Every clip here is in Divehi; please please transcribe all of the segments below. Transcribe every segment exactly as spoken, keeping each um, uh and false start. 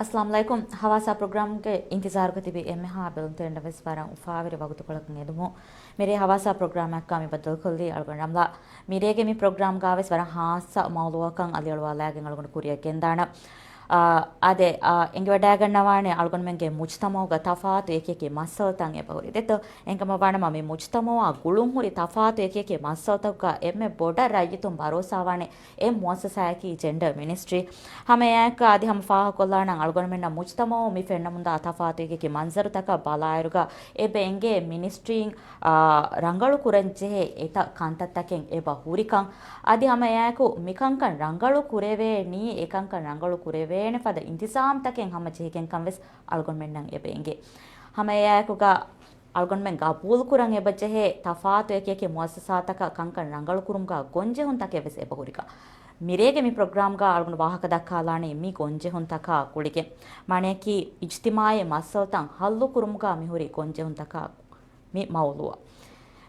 އައްސަލާމު ޢަލައިކުމް. ހަވާސާ ޕްރޮގްރާމްގެ އިންތިޒާރުގަ ތިބި އެންމެހާ ބެލުންތެރިންނަށް ވެސް ވަރަށް އުފާވެރި ވަގުތުކޮޅަކަށް އެދުމުން. މިރޭ ހަވާސާ ޕްރޮގްރާމަކާ މި ބައްދަލުކޮށްލީ އަޅުގަނޑު ރަމްލާ. މިރޭގެ މި ޕްރޮގްރާމްގާ ވެސް ވަރަށް ހާއްސަ މައުޟޫޢަކަށް އަލިއަޅުވާލާގެން އަޅުގަނޑު ކުރިއަށް ގެންދާނަން. އާ، އާދެ، އާ، އެނގިވަޑައިގަންނަވާނެ އަޅުގަނޑުމެންގެ މުޖްތަމަޢުގަ ތަފާތު އެކި އެކި މައްސަލަތައް އެބަހުރި. ދެއްތޯ، އެންކަމަށް ވާނަމަ މި މުޖްތަމަޢާ ގުޅުންހުރި ތަފާތު އެކި އެކި މައްސަލަތަކުގަ އެންމެ ބޮޑަށް ރައްޔިތުން ބަރޯސާވާނެ އެއް މުއައްސަސާއަކީ ޖެންޑަރ މިނިސްޓްރީ. ހަމަ އެއާއެކު އަދި ހަމަ ފާހަގަކޮށްލާނަން އަޅުގަނޑުމެންނަށް މުޖްތަމަޢު މި ފެންނަމުންދާ ތަފާތު އެކި އެކި މަންޒަރުތަކަށް ބަލާއިރުގަ އެބަ އެނގޭ މިނިސްޓްރީން، އާ، ރަނގަޅު ކުރަން ޖެހޭ އެތައް ކަންތައްތަކެއް އެބަ ހުރިކަން. އަދި ހަމަ އެއާއެކު މިކަންކަން ރަނގަޅު ކުރެވޭނީ، އެކަންކަން ރަނގަޅު ކުރެވޭނެ ފަދަ އިންތިޒާމްތަކެއް ހަމަ ޖެހިގެންކަން ވެސް އަޅުގަނޑުމެންނަށް އެބަ އެނގޭ. ހަމަ އެއާއެކުގަ އަޅުގަނޑުމެން ގަބޫލުކުރަން އެބަ ޖެހޭ ތަފާތު އެކި އެކި މުއައްސަސާތަކަށް ކަންކަން ރަނގަޅުކުރުމުގަ ގޮންޖެހުންތަކެއް ވެސް އެބަ ހުރިކަން. މިރޭގެ މި ޕްރޮގްރާމްގަ އަޅުގަނޑު ވާހަކަ ދައްކާލާނީ މި ގޮންޖެހުންތަކާ ގުޅިގެން. މާނައަކީ އިޖްތިމާޢީ މައްސަލަތައް ހައްލުކުރުމުގަ މިހުރި ގޮންޖެހުންތަކާ މި މައުޟޫޢަށް.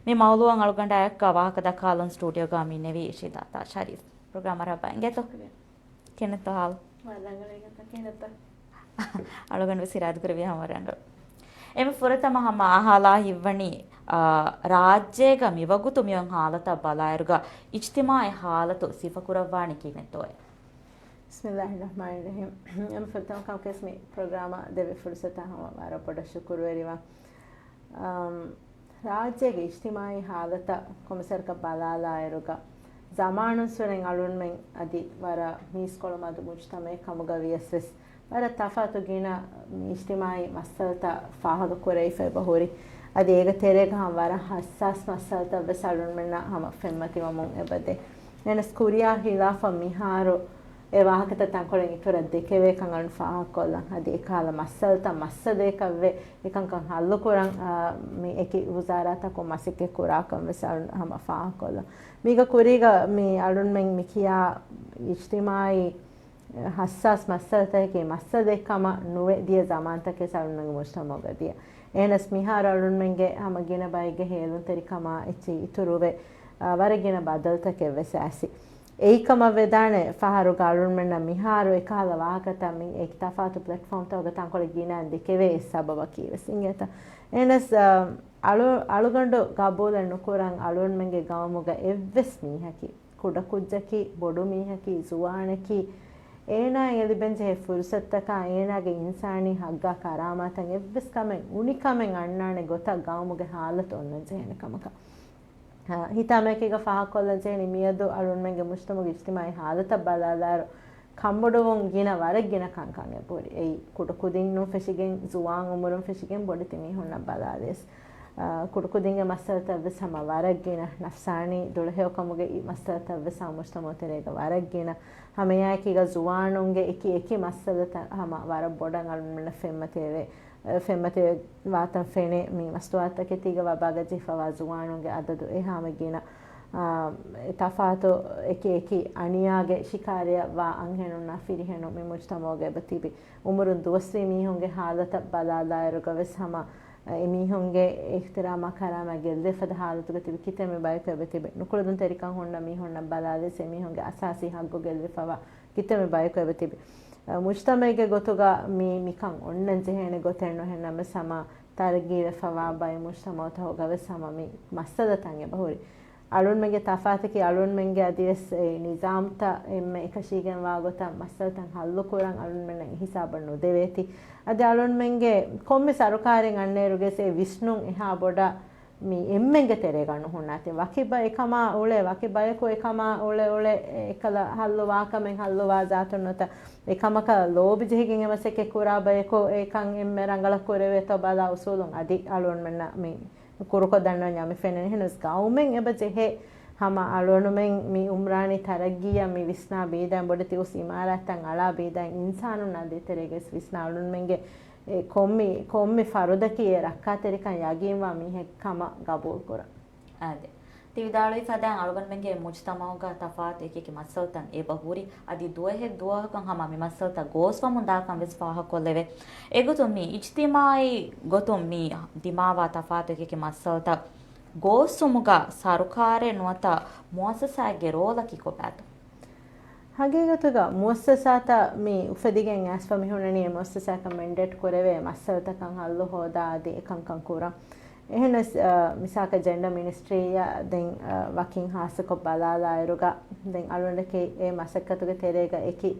މި މައުޟޫޢަށް އަޅުގަނޑާއެކު ވާހަކަ ދައްކާލަން ސްޓޫޑިއޯގަ މި ނެވީ ޝީދާތާ ޝަރީފް. ޕްރޮގްރާމަށް މަރުޙަބާ އިނގޭތޯ. ކިހިނެއްތޯ ހާލު؟ ވަރަށް ރަނގަޅު އިނގޭތޯ. ކިހިނެއްތޯ؟ އަޅުގަނޑު ވެސް އިރާދަކުރެއްވި ހަމަ ރަނގަޅު. އެންމެ ފުރަތަމަ ހަމަ އަހާލާ ހިތްވަނީ، އާ، ރާއްޖޭގަ މިވަގުތު މިއޮން ހާލަތަށް ބަލާއިރުގަ އިޖްތިމާޢީ ހާލަތު ސިފަކުރައްވާނީ ކިހިނެއްތޯއޭ؟ ބިސްމިއްލާހިއްރަޙްމާނިއްރަޙީމް. އެންމެ ފުރަތަމަ ކަމަކަށް މި ޕްރޮގްރާމަށް ދެއްވި ފުރުސަތަށް ހަމަ ވަރަށް ބޮޑަށް ޝުކުރުވެރިވާ. އަމް، ރާއްޖޭގެ އިޖްތިމާޢީ ހާލަތަށް ކޮންމެސަރަކަށް ބަލާލާއިރުގަ، ޒަމާނުއްސުރެން އަޅުންމެން އަދި ވަރަށް މީސްކޮޅު މަދު މުޖްތަމަޢެއް ކަމުގަ ވިޔަސް ވެސް، ވަރަށް ތަފާތު ގިނަ މި އިޖްތިމާޢީ މައްސަލަތައް ފާހަގަ ކުރެވިފަ އެބަ ހުރި. އަދި އޭގެ ތެރޭގަ ހަމަ ވަރަށް ހައްސާސް މައްސަލަތައް ވެސް އަޅުންމެންނަށް ހަމަ ފެންމަތިވަމުން އެބަދޭ. އެހެނަސް ކުރިޔާ ހިލާފަށް މިހާރު އެ ވާހަކަތައް ތަންކޮޅެއް އިތުރަށް ދެކެވޭ ކަން އަޅުން ފާހަގަކޮށްލަން. އަދި އެކަހަލަ މައްސަލަތައް މައްސަލައެއްކަށްވެ އެކަންކަން ހައްލުކުރަން، އާ، މި އެކި ވުޒާރާތަކުން މަސައްކަތް ކުރާކަން ވެސް އަޅުން ހަމަ ފާހަގަކޮށްލަން. މީގަ ކުރީގަ މި އަޅުންމެން މި ކިޔާ އިޖްތިމާޢީ ހައްސާސް މައްސަލަތަކަކީ މައްސަލައެއް ކަމަށް ނުވެ ދިޔަ ޒަމާންތަކެއް އަޅުންމެންގެ މުޖްތަމަޢުގަ ދިޔަ. އެހެނަސް މިހާރު އަޅުންމެންގެ ހަމަ ގިނަ ބައެއްގެ ހޭލުންތެރިކަމާ އެއްޗެއް އިތުރުވެ، އާ، ވަރަށް ގިނަ ބަދަލުތަކެއް ވެސް އައިސް. އެއީ ކަމަށް ވެދާނެ ފަހަރުގަ އަޅުންމެންނަށް މިހާރު އެކަހަލަ ވާހަކަތައް މި އެކި ތަފާތު ޕްލެޓްފޯމްތަކުގަ ތަންކޮޅެއް ގިނައިން ދެކެވޭ އެއް ސަބަބަކީ ވެސް އިނގޭތަ؟ އެހެނަސް، އާ، އަޅު-، އަޅުގަނޑު ގަބޫލެއް ނުކުރަން އަޅުންމެންގެ ގައުމުގަ އެއްވެސް މީހަކީ ކުޑަކުއްޖަކީ، ބޮޑުމީހަކީ، ޒުވާނަކީ، އޭނާއަށް އެ ލިބެންޖެހޭ ފުރުސަތުތަކާ، އޭނާގެ އިންސާނީ ހައްގާ ކަރާމާތަށް އެއްވެސް ކަމެއް އުނިކަމެއް އަންނާނެ ގޮތަށް ގައުމުގެ ހާލަތު އޮންނަން ޖެހޭނެ ކަމަކަށް. ހިތާމައެކީގަ ފާހަގަކޮށްލަން ޖެހެނީ މިއަދު އަޅުންމެންގެ މުޖްތަމަޢުގެ އިޖްތިމާޢީ ހާލަތަށް ބަލާލާއިރު، ކަންބޮޑުވުން ގިނަ ވަރަށް ގިނަ ކަންކަން އެބަހުރި. އެއީ ކުޑަކުދިންނުން ފެށިގެން، ޒުވާން އުމުރުން ފެށިގެން ބޮޑެތި މީހުންނަށް ބަލާލިޔަސް. އާ، ކުޑަކުދިންގެ މައްސަލަތައް ވެސް ހަމަ ވަރަށް ގިނަ، ނަފްސާނީ ދުޅަހެޔޮކަމުގެ އި މައްސަލަތައް ވެސް ހަމަ މުޖްތަމަޢު ތެރޭގަ ވަރަށް ގިނަ. ހަމައެއާއެކީގަ ޒުވާނުންގެ އެކި އެކި މައްސަލަތައް ހަމަ ވަރަށް ބޮޑަށް އަޅުންމެންނަށް ފެންމަތިވެ، އެ، ފެންމަތިވެ ވާތަން ފެނޭ. މި މަސްތުވާތަކެތީގަ ވަބާގަ ޖެހިފަވާ ޒުވާނުންގެ އަދަދު އެހާމަ ގިނަ. އާ، އެ ތަފާތު އެކި އެކި އަނިޔާގެ ޝިކާރިއަށް ވާ އަންހެނުންނާ ފިރިހެނުން މި މުޖްތަމަޢުގަ އެބަ ތިބި. އުމުރުން ދުވަސްވީ މީހުންގެ ހާލަތަށް ބަލާލާއިރުގަ ވެސް ހަމަ އެމީހުންގެ އިޙްތިރާމާ ކަރާމާ ގެއްލިފަދަ ހާލަތުގަ ތިބި ކިތަންމެ ބަޔަކު އެބަ ތިބި. ނުކުޅެދުންތެރިކަން ހުންނަ މީހުންނަށް ބަލާލިޔަސް އެމީހުންގެ އަސާސީ ހައްގު ގެއްލިފަވާ ކިތަންމެ ބަޔަކު އެބަ ތިބި. އަ، މުޖްތަމަޢެއްގެ ގޮތުގަ މި، މިކަން އޮންނަން ޖެހޭނެ ގޮތެއް ނުހެންނަމަސް ހަމަ ތަރައްގީވެފަވާ ބައެއް މުޖްތަމަޢުތަކުގަ ވެސް ހަމަ މި މައްސަލަތައް އެބަހުރި. އަޅުންމެންގެ ތަފާތަކީ އަޅުންމެންގެ އަދިވެސް އެ ނިޒާމްތައް އެންމެ އެކަށީގެންވާ ގޮތަށް މައްސަލަތައް ހައްލުކުރަން އަޅުންމެންނަށް އެހިސާބަށް ނުދެވޭތީ. އަދި އަޅުންމެންގެ ކޮންމެ ސަރުކާރެއް އަންނައިރުގެސް އެ ވިސްނުން އެހާ ބޮޑަށް މި އެންމެންގެ ތެރޭގަ ނުހުންނާތީ. ވަކި ބައެއް ކަމާ އުޅޭ، ވަކި ބަޔަކު އެކަމާ އުޅެ އުޅެ އެކަލަ ހައްލުވާކަމެއް ހައްލުވާ ޒާތުން ނުވަތަ އެކަމަކަށް ލޯބި ޖެހިގެން އެ މަސައްކަތް ކުރާ ބަޔަކު އެކަން އެންމެ ރަނގަޅަށް ކުރެވޭތޯ ބަލާ އުސޫލުން އަދި އަޅުންމެންނަށް މި ކުރުކޮށް ދަންނަވަންޏާ މި ފެންނަނީ. އެހެނަސް ގައުމެއް އެބަ ޖެހޭ ހަމަ އަޅުގަނޑުމެން މި އުމްރާނީ ތަރައްގީއަށް މި ވިސްނާ ބީދައިން ބޮޑެތި އުސް އިމާރާތްތައް އަޅާ ބީދައިން އިންސާނުންނާ ދޭތެރޭގައި ވިސްނާ އަޅުންމެންގެ އެ ކޮންމި، ކޮންމި ފަރުދަކީ އެ ރައްކާތެރިކަން ޔަގީންވާ މީހެއް ކަމަށް ގަބޫލުކުރަން. އާދެ. ތި ވިދާޅުވި ފަދައިން އަޅުގަނޑުމެންގެ މުޖްތަމަޢުގަ ތަފާތު އެކި އެކި މައްސަލަތައް އެބަ ހުރި، އަދި ދުވަހެއް ދުވަހަކަށް ހަމަ މި މައްސަލަތައް ގޯސްވަމުން ދާކަން ވެސް ފާހަގަކޮށްލެވޭ. އެގޮތުން މި އިޖްތިމާޢީ ގޮތުން މި ދިމާވާ ތަފާތު އެކި އެކި މައްސަލަތައް ގޯސްވުމުގަ ސަރުކާރެއް ނުވަތަ މުއައްސަސާއެއްގެ ރޯލަކީ ކޮބާތޯ؟ ހަގީގަތުގަ މުއައްސަސާތައް މި އުފެދިގެން އައިސްފަ މި ހުންނަނީ އެ މުއައްސަސާއަކަށް މެންޑޭޓް ކުރެވޭ މައްސަލަތަކަށް ހައްލު ހޯދާ އަދި އެކަންކަން ކުރަން. އެހެނަސް، އަ، މިސާލަކަށް ޖެންޑަ މިނިސްޓްރީއަށް ދެން، އަ، ވަކިން ހާއްސަކޮށް ބަލާލާއިރުގަ ދެން އަޅުގަނޑަކީ އެ މަސައްކަތުގެ ތެރޭގަ އެކި،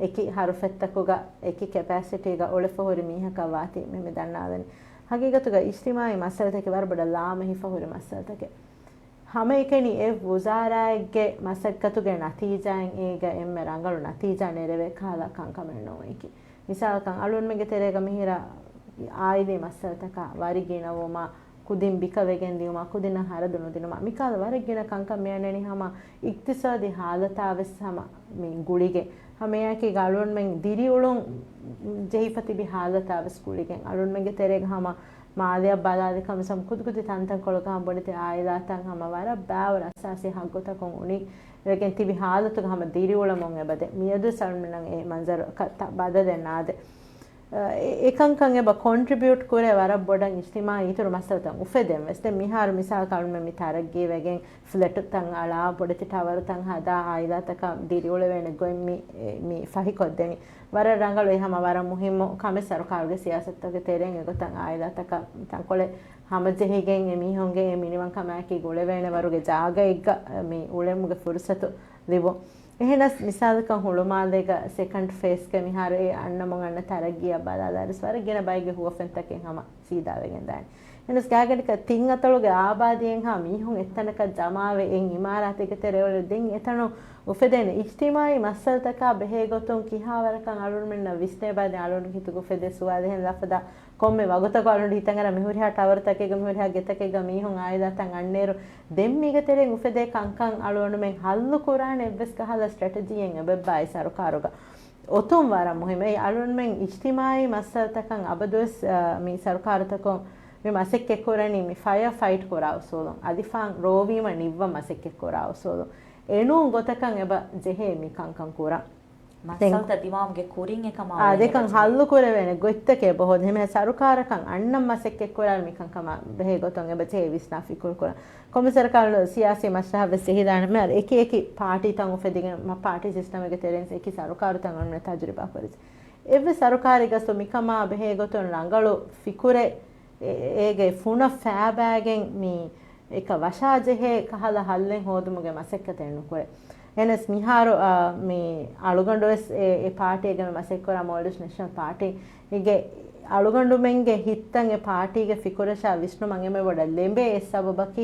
އެކި ހަރުފެއްތަކުގަ އެކި ކެޕޭސިޓީގަ އުޅެފަ ހުރި މީހަކަށް ވާތީ މި، މި ދަންނާލަނީ. ހަގީގަތުގަ އިޖްތިމާއީ މައްސަލަތަކީ ވަރަށް ބޮޑަށް ލާމެހިފަ ހުރި މައްސަލަތަކެއް. ހަމައެކަނި އެ ވުޒާރާއެއްގެ މަސައްކަތުގެ ނަތީޖާއިން އޭގަ އެންމެ ރަނގަޅު ނަތީޖާ ނެރެވޭ ކަހަލަ ކަންކަމެއް ނޫން އެކި. މިސާލަކަށް އަޅުގަނޑުމެންގެ ތެރޭގަ މިހިރަ އާއިލީ މައްސަލަތަކާ ވަރި ގިނަވުމާ، ކުދިން ބިކަވެގެން ދިއުމާ، ކުދިންނަށް ހަރަދު ނުދިނުމާ، މިކަހަލަ ވަރަށް ގިނަ ކަންކަން މިއަންނަނީ ހަމަ އިޤްތިޞާދީ ހާލަތާ ވެސް ހަމަ މި ގުޅިގެން. ހަމައެއާއެކީގަ އަޅުގަނޑުމެން ދިރިއުޅުން ޖެހިފަ ތިބި ހާލަތާ ވެސް ގުޅިގެން. އަޅުގަނޑުމެންގެ ތެރޭގަ ހަމަ މާލެއަށް ބަލާލި ކަމަށް ކުދިކުދި ތަންތަންކޮޅަކަށް ހަމަ ބޮޑެތި އާއިލާތައް ހަމަ ވަރަށް ބާވަރު އަސާސީ ހައްގުތަކުން އުނި ވެގެން ތިބި ހާލަތުގަ ހަމަ ދިރިއުޅެމުން އެބަދޭ. މިއަދު ސަލްމިނަށް އެ މަންޒަރު ބަދަލެއް ނާދޭ. އެ، އެކަންކަން އެބަ ކޮންޓްރިބިއުޓް ކުރޭ ވަރަށް ބޮޑަށް އިޖްތިމާއީ އިތުރު މައްސަލަތައް އުފެދެން ވެސް. ދެން މިހާރު މިސާލަކަށް އަޅުމެން މި ތަރައްގީ ވެގެން ފްލެޓުތައް އަޅާ، ބޮޑެތި ޓަވަރުތައް ހަދާ، އާއިލާތަކަށް ދިރިއުޅެވޭނެ ގޮތް މި، މި ފަހިކޮށްދެނީ. ވަރަށް ރަނގަޅު އެ ހަމަ ވަރަށް މުހިއްމު ކަމެއް ސަރުކާރުގެ ސިޔާސަތުގެ ތެރެއިން އެގޮތަށް އާއިލާތަކަށް ތަންކޮޅެއް ހަމަޖެހިގެން އެ މީހުންގެ އެ މިނިވަންކަމާއެކީ ގުޅެވޭނެ ވަރުގެ ޖާގައެއްގަ މި އުޅެމުގެ ފުރުސަތު ލިބުން. އެހެނަސް މިސާލަކަށް ހުޅުމާލޭގަ ސެކަންޑް ފޭސްގެ މިހާރު އެ އަންނަމުން އަންނަ ތަރައްގީއަށް ބަލާލާރިސް ވަރަށް ގިނަ ބައެއްގެ ހުވަފެންތަކެއް ހަމަ ސީދާވެގެން ދާނެ. އެހެނަސް ގާތްގަނޑަކަށް ތިން އަތޮޅުގެ އާބާދީއެއްހާ މީހުން އެއްތަނަކަށް ޖަމާވެ އެއް އިމާރާތެއްގެ ތެރެއަށް ދެން އެތަނުން އުފެދޭނެ އިޖްތިމާއީ މައްސަލަތަކާ ބެހޭގޮތުން ކިހާވަރަކަށް އަޅުގަނޑުމެންނަށް ވިސްނޭބާދެން އަޅުގަނޑު ހިތުގަ އުފެދޭ ސުވާލެއް ހެން ލަފަދާ ކޮންމެ ވަގުތަކު އަޅުގަނޑު ހިތަށް އަރާ މިހުރިހާ ޓަވަރުތަކެއްގަ މިހުރިހާ ގެތަކެއްގަ މީހުން އާއިލާތައް އަންނައިރު ދެން މީގެ ތެރެއިން އުފެދޭ ކަންކަން އަޅުގަނޑުމެން ހައްލު ކުރާނެ އެއްވެސް ކަހަލަ ސްޓްރެޓެޖީއެއް އެބައްބާއި ސަރުކާރުގަ އޮތުން ވަރަށް މުހިއްމު. އެއީ އަޅުގަނޑުމެން އިޖްތިމާއީ މައްސަލަތަކަށް އަބަދުވެސް، އަ، މި ސަރުކާރުތަކުން މި މަސައްކަތް ކުރަނީ މި ފަޔަރ ފައިޓް ކުރާ އުސޫލުން، އަލިފާން ރޯވީމަ ނިއްވަން މަސައްކަތް ކުރާ އުސޫލުން. އެނޫން ގޮތަކަށް އެބަ ޖެހޭ މި ކަންކަން ކުރަން. މައްސަލަތައް ދިމާވުމުގެ ކުރިން އެކަމާ އާ، އޮވެން ދެކަން އެބަ ޖެހޭ. ހައްލު ކުރެވޭނެ ގޮތްތަކެއް އެބަ ހޯދަން. ހަމަ ސަރުކާރަކަށް އަންނަން މަސައްކަތް ކުރާނެ މި ކަންކަމާ ބެހޭ ގޮތުން އެބަ ޖެހޭ ވިސްނާ ފިކުރު ކުރަން. ކޮންމެ ސަރުކާރުން ސިޔާސީ މަސްރަހަށް ވެސް ޖެހިދާނެ. މިހާރު އެކި އެކި ޕާޓީތައް އުފެދިގެން މަ-، ޕާޓީ ސިސްޓަމެއްގެ ތެރެއިން އެކި ސަރުކާރުތައް އަންނަ ތަޖުރިބާ ކުރި. އެއްވެސް ސަރުކާރެއްގަސް މިކަމާ ބެހޭ ގޮތުން ރަނގަޅު ފިކުރެއް އެ-، އޭގެ ފުނަށް ފައިބާގެން މި އެކަ ވަށާޖެހޭ ކަހަލަ ހައްލެއް ހޯދުމުގެ މަސައްކަތެއް ނުކުރޭ. އެހެނަސް މިހާރު، އާ، މި އަޅުގަނޑު ވެސް އެ، އެ ޕާޓީގެ މި މަސައްކަތް ކުރާ މޯލްޑިވްސް ނެޝަނަލް ޕާޓީ އޭގެ އަޅުގަނޑުމެންގެ ހިތްތައް އެ ޕާޓީގެ ފިކުރަށާ ވިސްނުމަށް އެންމެ ބޮޑަށް ލެނބޭ އެއް ސަބަބަކީ،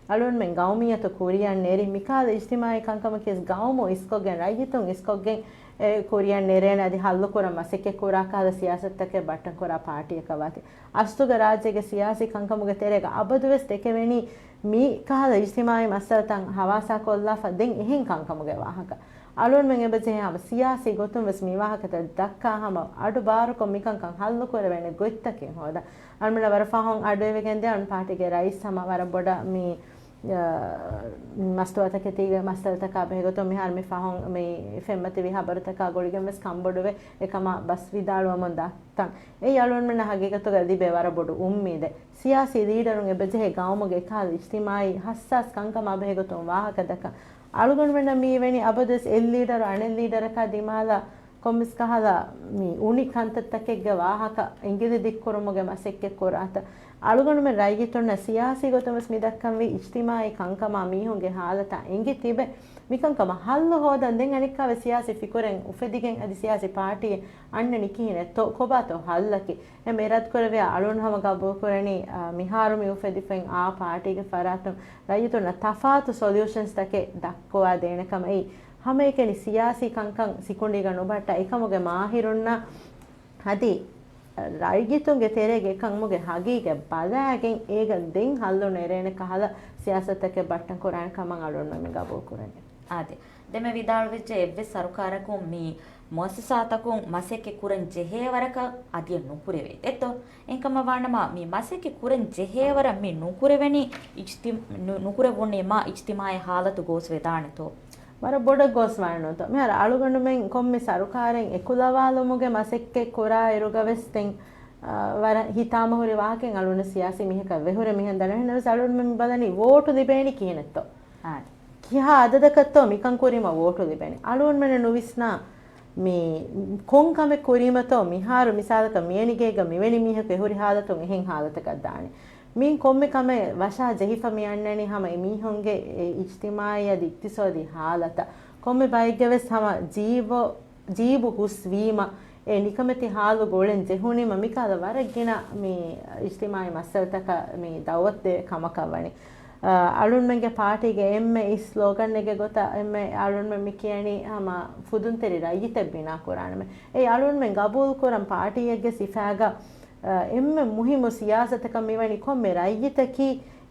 އަޅުގަނޑުމެން ގައުމިއްޔަތު ކުރިއަށް ނެރި މިކަހަލަ އިޖްތިމާއީ ކަންކަމަކީ ގައުމު އިސްކޮށްގެން، ރައްޔިތުން އިސްކޮށްގެން އެ ކުރިއަށް ނެރޭނެ އަދި ހައްލުކުރަން މަސައްކަތް ކުރާ ކަހަލަ ސިޔާސަތުތަކެއް ބައްޓަން ކުރާ ޕާޓީއަކަށް ވާތީ. އަސްލުގަ ރާއްޖޭގެ ސިޔާސީ ކަންކަމުގެ ތެރޭގަ އަބަދުވެސް ދެކެވެނީ މި ކަހަލަ އިޖްތިމާއީ މައްސަލަތައް ހަވާސާކޮށްލާފަ ދެން އެހެން ކަންކަމުގެ ވާހަކަ. އަޅުގަނޑުމެން އެބަޖެހޭ ހަމަ ސިޔާސީ ގޮތުން ވެސް މި ވާހަކަތައް ދައްކާ ހަމަ އަޑު ބާރުކޮށް މިކަންކަން ހައްލު ކުރެވޭނެ ގޮތްތަކެއް ހޯދަން. އަޅުމެންނަށް ވަރަށް ފަހުން އަޑުއެވިގެން ދިޔަ އަޅުން ޕާޓީގެ ރައީސް ހަމަ ވަރަށް ބޮޑަށް މި، އަ، މަސްތުވާތަކެތީގެ މައްސަލަތަކާ ބެހޭގޮތުން މިހާރު މި ފަހުން މި ފެންމަތިވި ހަބަރުތަކާ ގުޅިގެން ވެސް ކަންބޮޑުވެ އެކަމާ ބަސް ވިދާޅުވަމުން ދާ ތަން. އެއީ އަޅުގަނޑުމެންނަށް ހަގީގަތުގަ ލިބޭ ވަރަށް ބޮޑު އުއްމީދެއް. ސިޔާސީ ލީޑަރުން އެބަޖެހޭ ގައުމުގެ އެކަހަލަ އިޖްތިމާއީ ހައްސާސް ކަންކަމާ ބެހޭގޮތުން ވާހަކަ ދައްކަން. އަޅުގަނޑުމެންނަށް މިއިވެނީ އަބަދުވެސް އެއް ލީޑަރު އަނެއް ލީޑަރަކާ ދިމާލަށް ކޮންމެސް ކަހަލަ މި އުނި ކަންތައްތަކެއްގެ ވާހަކަ އިނގިލި ދިއްކުރުމުގެ މަސައްކަތް ކުރާތަން. އަޅުގަނޑުމެން ރައްޔިތުންނަށް ސިޔާސީ ގޮތުން ވެސް މި ދައްކަންވީ އިޖްތިމާއީ ކަންކަމާ މީހުންގެ ހާލަތާ އެނގި ތިބެ މިކަންކަމަށް ހައްލު ހޯދަން. ދެން އަނެއްކާވެސް ސިޔާސީ ފިކުރެއް އުފެދިގެން އަދި ސިޔާސީ ޕާޓީއެއް އަންނަނީ ކިހިނެއްތޯ؟ ކޮބާތޯ ހައްލަކީ؟ އެ މި އިރާދަކުރެއްވިޔާ އަޅުން ހަމަ ގަބޫލުކުރަނީ، އާ، މިހާރު މި އުފެދިފައި އާ ޕާޓީގެ ފަރާތުން ރައްޔިތުންނަށް ތަފާތު ސޮލިއުޝަންސްތަކެއް ދައްކަވާ ދޭނެ ކަމަށް. އެއީ ހަމައެކަނި ސިޔާސީ ކަންކަން ސިކުނޑީގަ ނުބައްޓާ އެކަމުގެ މާހިރުންނަށް އަދި ރައްޔިތުންގެ ތެރޭގެ އެކަމުގެ ހަގީގަތް ބަލާގެން އޭގަ ދެން ހައްލު ނެރޭނެ ކަހަލަ ސިޔާސަތުތަކެއް ބައްޓަން ކުރާނެ ކަމަށް އަޅުގަނޑުމެން ގަބޫލު ކުރަނީ. އާދެ، ދެންމެ ވިދާޅުވެއްޖެ އެއްވެސް ސަރުކާރަކުން މި މުއައްސަސާތަކުން މަސައްކަތް ކުރަން ޖެހޭވަރަކަށް އަދިއެއް ނުކުރެވޭ ދެއްތޯ؟ އެހެންކަމަށް ވާނަމަ، މި މަސައްކަތް ކުރަން ޖެހޭވަރަށް މި ނުކުރެވެނީ އިޖްތި-، ނު-، ނުކުރެވުނީމާ އިޖްތިމާއީ ހާލަތު ގޯސްވެދާނެތޯ؟ ވަރަށް ބޮޑަށް ގޯސްވާނެ ނޫންތޯ؟ މިހާރު އަޅުގަނޑުމެން ކޮންމެ ސަރުކާރެއް އެކުލަވާލުމުގެ މަސައްކަތް ކުރާ އިރުގަ ވެސް ދެން، އާ، ވަރަށް ހިތާމަހުރި ވާހަކައެއް އަޅުގަނޑު ސިޔާސީ މީހަކަށް ވެހުރެ މިހެން ދަނެ. އެހެންނަމަވެސް އަޅުގަނޑުމެން ބަލަނީ ވޯޓު ލިބޭނީ ކިހިނެއްތޯ؟ އާދެ. ކިހާ އަދަދަކަށްތޯ މިކަން ކުރީމަ ވޯޓު ލިބެނީ؟ އަޅުގަނޑުމެންނަށް ނުވިސްނާ މި ކޮން ކަމެއް ކުރީމަތޯ މިހާރު މިސާލަކަށް މިއެނިގޭގަ މިވެނި މީހަކު އެހުރި ހާލަތުން އެހެން ހާލަތަކަށް ދާނީ. މިއިން ކޮންމެ ކަމެއް ވަށާ ޖެހިފަ މި އަންނަނީ ހަމަ އެ މީހުންގެ އެ އިޖްތިމާޢީ އަދި އިޤްތިޞާދީ ހާލަތަށް. ކޮންމެ ބައެއްގެ ވެސް ހަމަ ޖީބު، ޖީބު ހުސްވީމަ އެ ނިކަމެތި ހާލު ގުޅެން ޖެހުނީމަ މިކަހަލަ ވަރަށް ގިނަ މި އިޖްތިމާޢީ މައްސަލަތަކަށް މި ދަޢުވަތު ދޭ ކަމަކަށް ވަނީ. އަ، އަޅުންމެންގެ ޕާޓީގެ އެންމެ ސްލޯގަންއެއްގެ ގޮތަށް އެންމެ އަޅުންމެން މި ކިޔަނީ ހަމަ ފުދުންތެރި ރައްޔިތެއް ބިނާ ކުރާނަމޭ. އެއީ އަޅުންމެން ގަބޫލު ކުރަން ޕާޓީއެއްގެ ސިފައިގަ، އ، އެންމެ މުހިއްމު ސިޔާސަތަކަށް މިވަނީ ކޮންމެ ރައްޔިތަކީ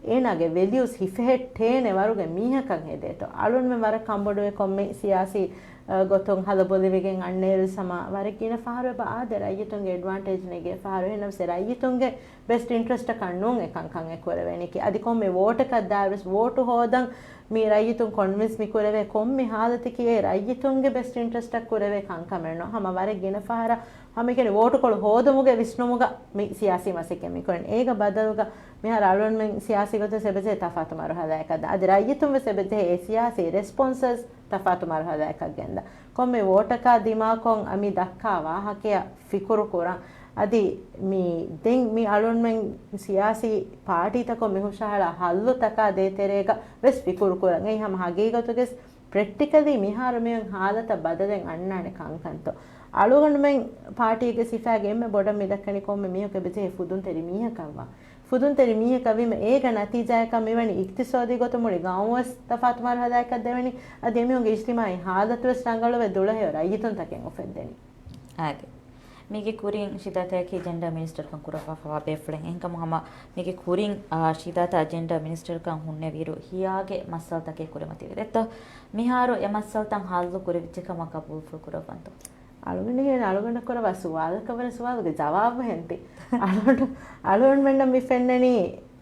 އޭނާގެ ވެލިއުސް ހިފެހެއްޓޭނެ ވަރުގެ މީހަކަށް ހެދޭތޯ. އަޅުންމެން ވަރަށް ކަންބޮޑުވެ ކޮންމެ ސިޔާސީ، އ، ގޮތުން ހަލަބޮލިވެގެން އަންނައިރު ސަމާ ވަރަށް ގިނަ ފަހަރު އެބަ އާދެ ރައްޔިތުންގެ އެޑްވާންޓޭޖް ނެގޭ ފަހަރު. އެހެންނަމަސް އެ ރައްޔިތުންގެ ބެސްޓް އިންޓްރެސްޓަކަށް ނޫން އެ ކަންކަން އެ ކުރެވޭނީކީ. އަދި ކޮންމެ ވޯޓަކަށް ދާއިރުވެސް ވޯޓު ހޯދަން މި ރައްޔިތުން ކޮންވިންސް މި ކުރެވޭ ކޮންމެ ހާލަތަކީ އެ ރައްޔިތުންގެ ބެސްޓް އިންޓްރެސްޓަށް ކުރެވޭ ކަންކަމެއް ނޫން. ހަމަ ވަރަށް ގިނަ ފަހަރަށް ހަމައެކަނި ވޯޓުކޮޅު ހޯދުމުގެ ވިސްނުމުގަ މި ސިޔާސީ މަސައްކަތް މި ކުރަން. އޭގަ ބަދަލުގަ މިހާރު އަޅުންމެން ސިޔާސީ ގޮތުން އެބަޖެހޭ ތަފާތު މަރުހަލާއަކަށް ދާ. އަދި ރައްޔިތުން ވެސް އެބަޖެހޭ އެ ސިޔާސީ ރެސްޕޮންސަސް ތަފާތު މަރުހަލާއަކަށް ގެންދާ. ކޮންމެ ވޯޓަކާ ދިމާކޮށް އަ، މި ދައްކާ ވާހަކަޔަށް ފިކުރު ކުރަން. އަދި މި ދެން މި އަޅުންމެން ސިޔާސީ ޕާޓީތަކުން މި ހުށަހަޅާ ހައްލުތަކާ ދޭތެރޭގަ ވެސް ފިކުރު ކުރަން. އެއީ ހަމަ ހަގީގަތުގެ ޕްރެކްޓިކަލީ މިހާރު މިއޮތް ހާލަތަށް ބަދަލެއް އަންނާނެ ކަންކަންތޯ؟ އަޅުގަނޑުމެން ޕާޓީގެ ސިފައިގެ އެންމެ ބޮޑަށް މިދައްކަނީ ކޮންމެ މީހަކު އެބަޖެހޭ ފުދުންތެރި މީހަކަށްވާ. ފުދުންތެރި މީހަކަށް ވީމަ އޭގަ ނަތީޖާއަކަށް މިވަނީ އިޤްތިޞާދީ ގޮތުން މުޅި ގައުމުވެސް ތަފާތު މަރުހަލާއަކަށް ދެވެނީ. އަދި އެމީހުންގެ އިޖްތިމާޢީ ހާލަތުވެސް ރަނގަޅުވެ ދުޅަހެޔޮ ރައްޔިތުންތަކެއް އުފެއްދެނީ. އާދެ. މީގެ ކުރިން ޝިދާތަކީ ޖެންޑާ މިނިސްޓަރުކަން ކުރައްވާފަވާ ބޭފުޅެއް. އެހެންކަމުން ހަމަ މީގެ ކުރިން، އާ، ޝިދާތާ ޖެންޑާ މިނިސްޓަރުކަން ހުންނެވިއިރު ހިޔާގެ މައްސަލަތަކެއް ކުރިމަތިވެދެއްތޯ؟ މިހާރު އެ މައްސަލަތައް ހައްލު ކުރެވިއްޖެ ކަމަށް ގަބޫލުފުޅު ކުރައްވަންތޯ؟ އަޅުގަނޑު ހޭން އަޅުގަނޑަށް ކުރައްވާ ސުވާލަކަށް ވަރަށް ސުވާލުގެ ޖަވާބު ހެންތި. އަޅުގަނޑު، އަޅުގަނޑުމެންނަށް މި ފެންނަނީ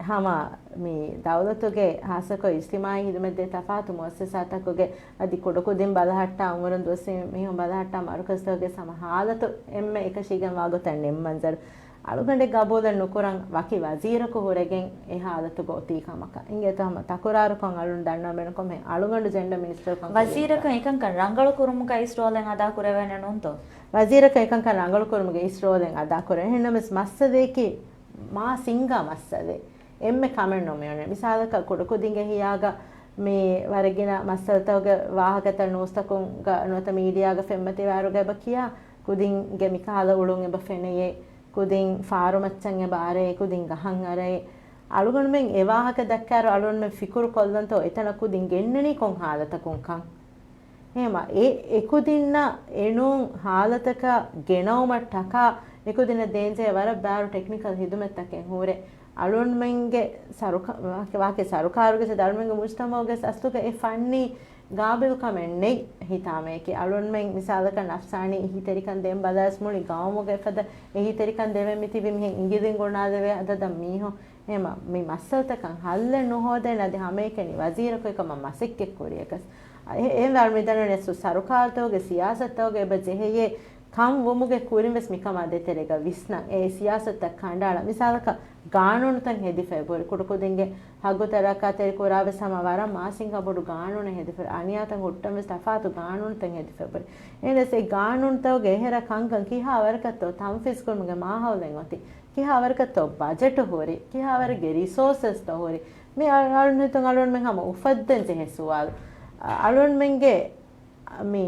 ހަމަ މި ދައުލަތުގެ ހާއްސަކޮށް އިޖްތިމާޢީ ހިދުމަތްދޭ ތަފާތު މުއައްސަސާތަކުގެ އަދި ކުޑަކުދިން ބަލަހައްޓާ އުމުރުން ދުވަސްވީ މީހުން ބަލަހައްޓާ މަރުކަޒުތަކުގެ ހަމަ ހާލަތު އެންމެ އެކަށީގެންވާ ގޮތަށް ނެތް މަންޒަރު. އަޅުގަނޑެއް ގަބޫލެއް ނުކުރަން ވަކި ވަޒީރަކު ހުރެގެން އެ ހާލަތުގަ އޮތީ ކަމަކަށް. އިނގޭތޯ ހަމަ ތަކުރާރުކޮށް އަޅުން ދަންނަވަން ކޮންމެ އަޅުގަނޑު ޖެންޑަ މިނިސްޓަރު ކަން ވަޒީރަކަށް އެކަންކަން ރަނގަޅު ކުރުމުގައި އިސް ރޯލެއް އަދާ ކުރެވޭނެ ނޫންތޯ؟ ވަޒީރަކަށް އެކަންކަން ރަނގަޅު ކުރުމުގެ އިސް ރޯލެއް އަދާ ކުރޭ. އެހެންނަމަސް މައްސަލައަކީ މާ ސިނގާ މައްސަލައެއް. އެންމެ ކަމެއް ނޫން މިއޮންނަނީ. މިސާލަކަށް ކުޑަކުދިންގެ ހިޔާގަ މި ވަރަށް ގިނަ މައްސަލަތަކުގެ ވާހަކަތައް ނޫސްތަކުންގަ ނުވަތަ މީޑިއާގަ ފެންމަތިވާއިރުގަ އެބަ ކިޔާ ކުދިންގެ މިކަހަލަ އުޅުން އެބަ ފެނެޔޭ، ކުދިން ފާރުމައްޗަށް އެބަ އަރައޭ، ކުދިން ގަހަށް އަރައޭ. އަޅުގަނޑުމެން އެ ވާހަކަ ދައްކާއިރު އަޅުގަނޑުމެން ފިކުރު ކޮށްލަންތޯ އެތަނަށް ކުދިން ގެންނަނީ ކޮން ހާލަތަކުން ކަން؟ އެހެމަ އެ އެކުދިންނަށް އެނޫން ހާލަތަކަށް ގެނައުމަށްޓަކާ އެކުދިންނަށް ދޭންޖެހޭ ވަރަށް ބާރު ޓެކްނިކަލް ހިދުމަތްތަކެއް ހުރޭ. އަޅުންމެންގެ ސަރުކާ-، ވާކި-، ވާކި ސަރުކާރުގެ ސެ ދަރުމެންގެ މުޖްތަމައުގެ އަސްލުގަ އެ ފަންނީ ގާބިލްކަމެއް ނެތް ހިތާމަޔަކީ. އަޅުންމެން މިސާލަކަށް ނަފްސާނީ އެހީތެރިކަން ދޭން ބަލާސް މުޅި ގައުމުގެ އެފަދަ އެހީތެރިކަން ދެވެން މިތިބި މިހެން އިނގިލިން ގޮނާލެވޭ އަދަދަށް މީހުން. އެހެމަ މި މައްސަލަތަކަށް ހައްލެއް ނުހޯދޭނެ އަދި ހަމައެކަނި ވަޒީރަކު އެކަމަށް މަސައްކަތް ކުރިޔަކަސް. އެ-، އެހެންވެ އަޅު މިދަންނަވަނީ ސަރުކާރުތަކުގެ ސިޔާސަތުތަކުގެ އެބަ ޖެހެޔޭ ކަން ވުމުގެ ކުރިން ވެސް މިކަމާ ދޭތެރޭގަ ވިސްނަން. އެ ސިޔާސަތުތައް ކަނޑައަޅަން. މިސާލަކަށް ގާނޫނުތައް ހެދިފައި ބުރި. ކުޑަކުދިންގެ ހައްގުތައް ރައްކާތެރި ކުރާ ވެސް ހަމަ ވަރަށް މާސިންގާ ބޮޑު ގާނޫނެއް ހެދިފައި. އަނިޔާތައް ހުއްޓަން ވެސް ތަފާތު ގާނޫނުތައް ހެދިފައި ބުރި. އެހެނަސް އެ ގާނޫނުތަކުގެ އެހެރަ ކަންކަން ކިހާ ވަރަކަށްތޯ ތަންފީޒް ކުރުމުގެ މާހައުލެއް އޮތީ؟ ކިހާ ވަރަކަށްތޯ ބަޖެޓު ހުރީ؟ ކިހާ ވަރެއްގެ ރިސޯސަސްތޯ ހުރީ؟ މި އަޅު-، އަޅުން ހިތުން އަޅުންމެން ހަމަ އުފައްދަން ޖެހޭ ސުވާލު. އަ-، އަޅުންމެންގެ މި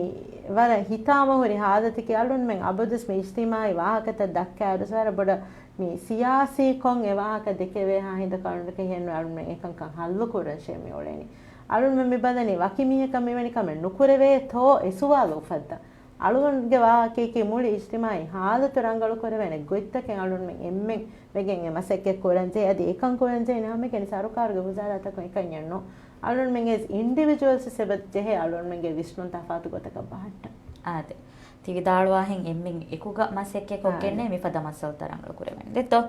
ވަރަށް ހިތާމަ ހުރި ހާލަތަކީ އަޅުންމެން އަބަދުވެސް މި އިޖްތިމާޢީ ވާހަކަތައް ދައްކާއިރު ވަރަށް ބޮޑަށް މި ސިޔާސީކޮށް އެ ވާހަކަ ދެކެވޭހާ ހިނދަކު އަޅުންގެ ހިޔަން އަޅުންމެން އެކަންކަން ހައްލު ކުރަންށޭ މި އުޅެނީ. އަޅުންމެން މި ބަލަނީ ވަކި މީހަކަށް މިވެނި ކަމެއް ނުކުރެވޭތޯ އެ ސުވާލު އުފައްދަން. އަޅުގަނޑުގެ ވާހަކަޔަކީ މުޅި އިޖްތިމާޢީ ހާލަތު ރަނގަޅު ކުރެވޭނެ ގޮތްތަކެއް އަޅުންމެން އެންމެން ވެގެން އެ މަސައްކަތް ކުރަންޖެހޭ. އަދި އެކަން ކުރަންޖެހޭނެ ހަމައެކަނި ސަރުކާރުގެ ވުޒާރާތަކުން އެކަންޏެއް ނޫން. އަޅުންމެން އެސް އިންޑިވިޖުއަލްސް އެބަ ޖެހޭ އަޅުންމެންގެ ވިސްނުން ތަފާތު ގޮތަކަށް ބަހައްޓަން. އާދެ. ތި ވިދާޅުވާހެން އެންމެން އެކުގަ މަސައްކަތް ކޮށްގެންނޭ އާދެ. މިފަދަ މައްސަލަތައް ރަނގަޅު ކުރެވޭނެ. ދެއްތޯ؟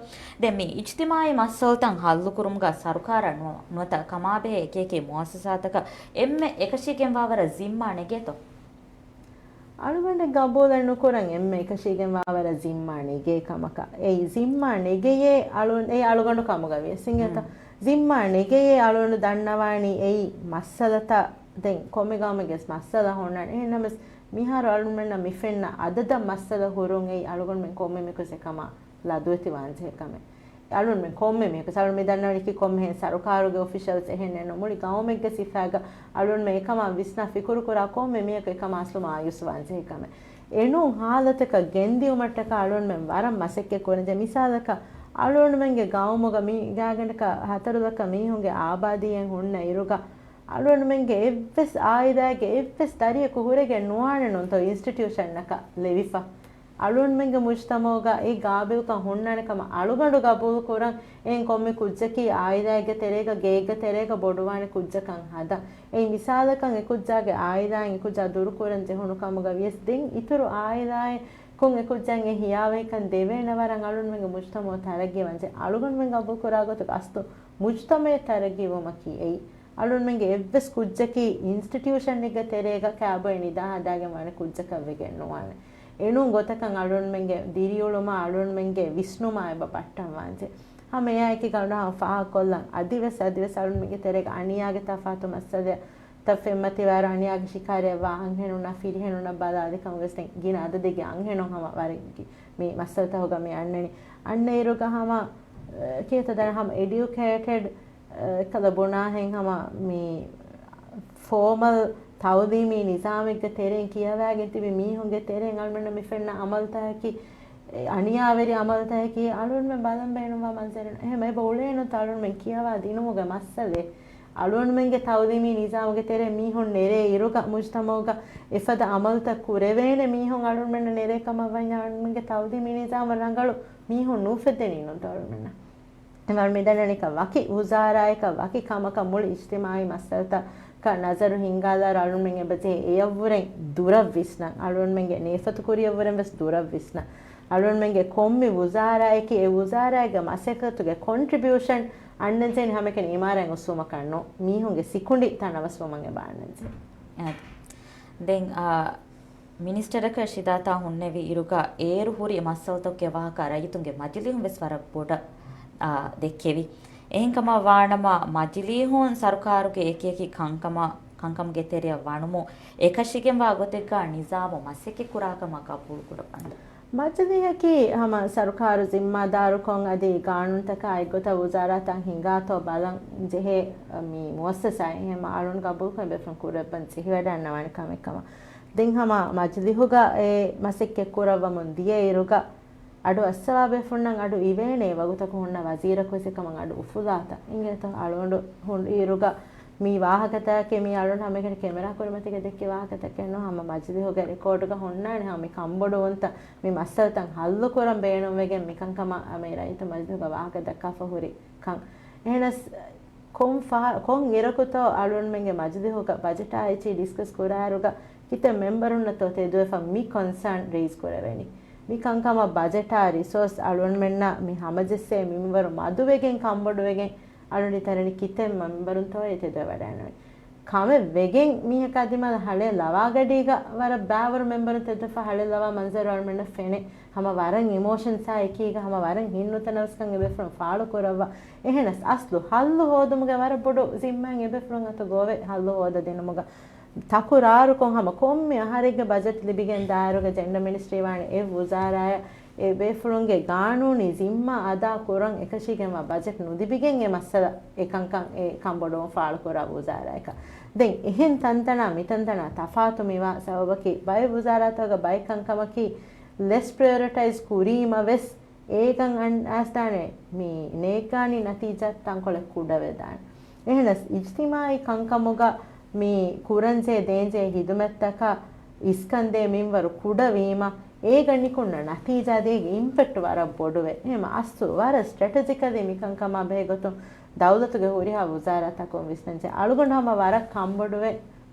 ދެން މި އިޖްތިމާޢީ މައްސަލަތައް ހައްލު ކުރުމުގަ ސަރުކާރަށް ނު-، ނުވަތަ ކަމާބެހޭ އެކިއެކި މުއައްސަސާތަކަށް އެންމެ އެކަށީގެންވާވަރަށް ޒިންމާ ނެގޭތޯ؟ އަޅުގަނޑެއް ގަބޫލެއް ނުކުރަން އެންމެ އެކަށީގެންވާވަރަށް ޒިންމާ ނެގޭ ކަމަކަށް. އެއީ ޒިންމާ ނެގެޔޭ އަޅު-، އެއީ އަޅުގަނޑު ކަމުގަ ވިޔަސް އިނގޭތަ؟ މް. ޒިންމާ ނެގެޔޭ އަޅުގަނޑު ދަންނަވާނީ އެއީ މައްސަލަތައް ދެން ކޮންމެ ގައުމެއްގެ މައްސަލަ ހުންނާނެ. އެހެންނަމަވެސް މިހާރު އަޅުންމެންނަށް މި ފެންނަ އަދަދަށް މައްސަލަ ހުރުން އެއީ އަޅުގަނޑުމެން ކޮންމެ މީހަކުވެސް އެކަމާ ލަދުވެތި ވާންޖެހޭ ކަމެއް. އަޅުންމެން ކޮންމެ މީހަކު، އަޅުން މި ދަންނަވަނީކީ ކޮންމެހެން ސަރުކާރުގެ އޮފިޝަލްސް އެހެންނެއް ނޫން. މުޅި ގައުމެއްގެ ސިފައިގަ އަޅުންމެން އެކަމާ ވިސްނާ ފިކުރު ކުރާ ކޮންމެ މީހަކު އެކަމާ އަސްލު މާޔޫސް ވާންޖެހޭ ކަމެއް. އެނޫން ހާލަތަކަށް ގެންދިއުމަށްޓަކާ އަޅުންމެން ވަރަށް މަސައްކަތް ކުރަންޖެހޭ. މިސާލަކަށް އަޅުންމެންގެ ގައުމުގަ މި ގާތްގަނޑަކަށް ހަތަރު ލައްކަ މީހުންގެ އާބާދީއެއް ހުންނަ އިރުގަ އަޅުންމެންގެ އެއްވެސް އާއިލާއެއްގެ އެއްވެސް ދަރިޔަކު ހުރެގެން ނުވާނެ ނޫންތޯ އިންސްޓިޓިއުޝަންއަކަށް ލެވިފަ. އަޅުންމެންގެ މުޖްތަމަޢުގަ އެ ގާބިލްކަން ހުންނާނެ ކަމަށް އަޅުގަނޑު ގަބޫލު ކުރަން، އެހެން ކޮންމެ ކުއްޖަކީ އާއިލާއެއްގެ ތެރޭގަ، ގެއެއްގެ ތެރޭގަ ބޮޑުވާނެ ކުއްޖަކަށް ހަދަން. އެއީ މިސާލަކަށް އެ ކުއްޖާގެ އާއިލާއިން އެ ކުއްޖާ ދުރުކުރަން ޖެހުނު ކަމުގަ ވިޔަސް ދެން އިތުރު އާއިލާއަކުން އެ ކުއްޖައަށް އެ ހިޔާވަހިކަން ދެވޭނެ ވަރަށް އަޅުންމެންގެ މުޖްތަމަޢު ތަރައްގީވާންޖެހޭ. އަޅުގަނޑުމެން ގަބޫލުކުރާ ގޮތުގަ އަސްލު މުޖްތަމަޢެއް ތަރައްގީވުމަކީ އެއީ. އަޅުންމެންގެ އެއްވެސް ކުއްޖަކީ އިންސްޓިޓިއުޝަނެއްގެ ތެރޭގަ ކާބޮއެ ނިދާ ހަދާގެން ވާނެ ކުއްޖަކަށް ވެގެން ނުވާނެ. އެނޫން ގޮތަކަށް އަޅުންމެންގެ ދިރިއުޅުމާ އަޅުންމެންގެ ވިސްނުމާ އެބަ ބައްޓަން ވާންޖެ. ހަމަ އެއާއެކީގަ އަޅުން ހަމަ ފާހަގަކޮށްލަން އަދިވެސް، އަދިވެސް އަޅުންމެންގެ ތެރޭގަ އަނިޔާގެ ތަފާތު މައްސަލަތައް ފެންމަތިވާއިރު އަނިޔާގެ ޝިކާރިއަށްވާ އަންހެނުންނާ ފިރިހެނުންނަށް ބަލާލިކަމުގެ ވެސް ދެން ގިނަ އަދަދެއްގެ އަންހެނުން ހަމަ ވަރަށް މި މައްސަލަތަކުގަ މި އަންނަނީ. އަންނައިރުގަ ހަމަ، އަ، ކިޔަތަ ދަން ހަމަ އެޑިއުކޭޓެޑް، އަ، ކަލަ ބުނާހެން ހަމަ މި ފޯމަލް ތައުލީމީ ނިޒާމެއްގެ ތެރެއިން ކިޔަވާގެން ތިބި މީހުންގެ ތެރެއިން އަޅުމެންނަށް މި ފެންނަ އަމަލުތަކަކީ، އެ، އަނިޔާވެރި އަމަލުތަކަކީ އަޅުންމެން ބަލަން ބޭނުންވާ މަންޒަރެއް. އެހެން އެބަ އުޅޭނުތަ އަޅުންމެން ކިޔަވާ ދިނުމުގެ މައްސަލައެއް. އަޅުންމެންގެ ތައުލީމީ ނިޒާމުގެ ތެރޭ މީހުން ނެރޭ އިރުގަ މުޖްތަމަޢުގަ އެފަދަ އަމަލުތައް ކުރެވޭނެ މީހުން އަޅުންމެންނަށް ނެރޭ ކަމަށް ވަންޏާ އަޅުންމެންގެ ތައުލީމީ ނިޒާމަށް ރަނގަޅު މީހުން ނޫފެއްދެނީ ނޫންތޯ އަޅުމެންނަށް. އެވަރު މިދަންނަނީކަ ވަކި ވުޒާރާއަކަށް ވަކި ކަމަކަށް މުޅި އިޖްތިމާޢީ މައްސަލަތަކަށް ނަޒަރު ހިންގާލާއިރު އަޅުންމެން އެބަޖެހޭ އެޔަށްވުރެން ދުރަށް ވިސްނަން. އަޅުންމެންގެ ނޭފަތު ކުރިޔަށްވުރެން ވެސް ދުރަށް ވިސްނަން. އަޅުންމެންގެ ކޮންމެ ވުޒާރާއަކީ އެ ވުޒާރާއެއްގެ މަސައްކަތުގެ ކޮންޓްރިބިއުޝަން އަންނަންޖެހެނީ ހަމައެކަނި އިމާރާތް އުއްސުވުމަކަށް ނޫން. މީހުންގެ ސިކުނޑި ތަނަވަސްވުމަށް އެބަ އަންނަންޖެހޭ. އާދެ. ދެން، އާ، މިނިސްޓަރަކަށް ޝިދާތާ ހުންނެވި އިރުގަ އޭރު ހުރި މައްސަލަތަކުގެ ވާހަކަ ރައްޔިތުންގެ މަޖިލީހުން ވެސް ވަރަށް ބޮޑަށް، އާ، ދެއްކެވި. އެހެންކަމަށް ވާނަމަ، މަޖިލީހުން ސަރުކާރުގެ އެކިއެކި ކަންކަމަށް، ކަންކަމުގެ ތެރެއަށް ވަނުމުން އެކަށީގެންވާ ގޮތެއްގަ ނިޒާމު މަސައްކަތްކުރާކަމަށް ގަބޫލުކުރައްވަން. މަޖިލީހަކީ ހަމަ ސަރުކާރު ޒިންމާދާރުކޮށް އަދި ގާނޫނުތަކާ އެއްގޮތަށް ވުޒާރާތައް ހިނގާތޯ ބަލަން ޖެހޭ މި މުއައްސަސާއެއް. އެހެންމަ އަޅުން ގަބޫލުކޮށް އެބޭފުޅުން ކުރިއަށްވަން ޖެހިވަޑަންނަވާނެ ކަމެއް ކަމަށް. ދެން ހަމަ މަޖިލީހުގަ އެ މަސައްކަތް ކުރައްވަމުން ދިޔައިރުގަ އަޑު އައްސަވާ ބޭފުޅުންނަށް އަޑު އިވޭނެ ވަގުތަކު ހުންނަ ވަޒީރަކު ވެސް އެކަމަށް އަޑު އުފުލާތަ؟ އިނގޭތޯ އަޅުގަނޑު ހުން އިރުގަ މި ވާހަކަތަކެއް މި އަޅުން ހަމައެކަނި ކެމެރާ ކުރިމަތީގަ ދެއްކި ވާހަކަތަކެއް ނޫން. ހަމަ މަޖިލީހުގެ ރެކޯޑުގަ ހުންނާނެ ހަމަ މި ކަންބޮޑުވުންތައް މި މައްސަލަތައް ހައްލުކުރަން ބޭނުންވެގެން މިކަންކަމަށް މި ރައްޔިތު މަޖިލީހުގަ ވާހަކަ ދައްކާފަ ހުރި ކަން. އެހެނަސް ކޮން ފަހަ-، ކޮން އިރަކުތޯ އަޅުންމެންގެ މަޖިލީހުގަ ބަޖެޓާ އެއްޗި ޑިސްކަސް ކުރާއިރުގަ ކިތައް މެމްބަރުންނަށްތޯ ތެދުވެފަ މި ކޮންސާން ރެއިޒް ކުރެވެނީ؟ މި ކަންކަމަށް ބަޖެޓާ ރިސޯސް އަޅުންމެންނަށް މި ހަމަޖެއްސޭ މިންވަރު މަދުވެގެން ކަންބޮޑުވެގެން އަޅުން ތަރަނި ކިތައް މެމްބަރުންތޯއޭ ތެދުވެވަޑައިނުވެ. ކަމެއް ވެގެން މީހަކާ ދިމާލަށް ހަޅޭއް ލަވާ ގަޑީގަ ވަރަށް ބައިވަރު މެމްބަރުން ތެދުފަ ހަޅޭއް ލަވާ މަންޒަރު އަޅުމެންނަށް ފެނޭ. ހަމަ ވަރަށް އިމޯޝަންސާ އެކީގަ ހަމަ ވަރަށް ހިތްނުތަނަވަސްކަން އެބޭފުޅުން ފާޅު ކުރައްވާ. އެހެނަސް އަސްލު ހައްލު ހޯދުމުގެ ވަރަށް ބޮޑު ޒިންމާއެއް އެބޭފުޅުން އަތު ގޮވޭ ހައްލު ހޯދަ ދިނުމުގަ. ތަކުރާރުކޮށް ހަމަ ކޮންމެ އަހަރެއްގެ ބަޖެޓް ލިބިގެން ދާއިރުގަ ޖެންޑަ މިނިސްޓްރީ ވާނެ އެ ވުޒާރާއަށް އެ ބޭފުޅުންގެ ގާނޫނީ ޒިންމާ އަދާ ކުރަން އެކަށީގެންވާ ބަޖެޓް ނުލިބިގެން އެ މައްސަލަ އެކަންކަން އެ ކަންބޮޑުވުން ފާޅުކުރާ ވުޒާރާއަކަށް. ދެން އެހެން ތަންތަނާ މިތަންތަނާ ތަފާތު މިވާ ސަބަބަކީ ބައެއް ވުޒާރާތަކުގަ ބައެއް ކަންކަމަކީ ލެސް ޕްރަޔޮރިޓައިޒް ކުރީމަ ވެސް އޭގަން އަން އައިސްދާނެ މި ނޭއްގާނީ ނަތީޖާ ތަންކޮޅެއް ކުޑަވެދާނެ. އެހެނަސް އިޖްތިމާޢީ ކަންކަމުގަ މި ކުރަންޖެހޭ ދޭންޖެހޭ ހިދުމަތްތަކަށް އިސްކަންދޭ މިންވަރު ކުޑަވީމަ، އޭގަ ނިކުންނަ ނަތީޖާ ދޭގެ އިމްޕެކްޓް ވަރަށް ބޮޑުވޭ. އެހެމަ އަސްލު ވަރަށް ސްޓްރެޓެޖިކަލީ މިކަންކަމާ ބެހޭ ގޮތުން ދައުލަތުގެ ހުރިހާ ވުޒާރާތަކުން ވިސްނަންޖެހޭ. އަޅުގަނޑު ހަމަ ވަރަށް ކަންބޮޑުވެ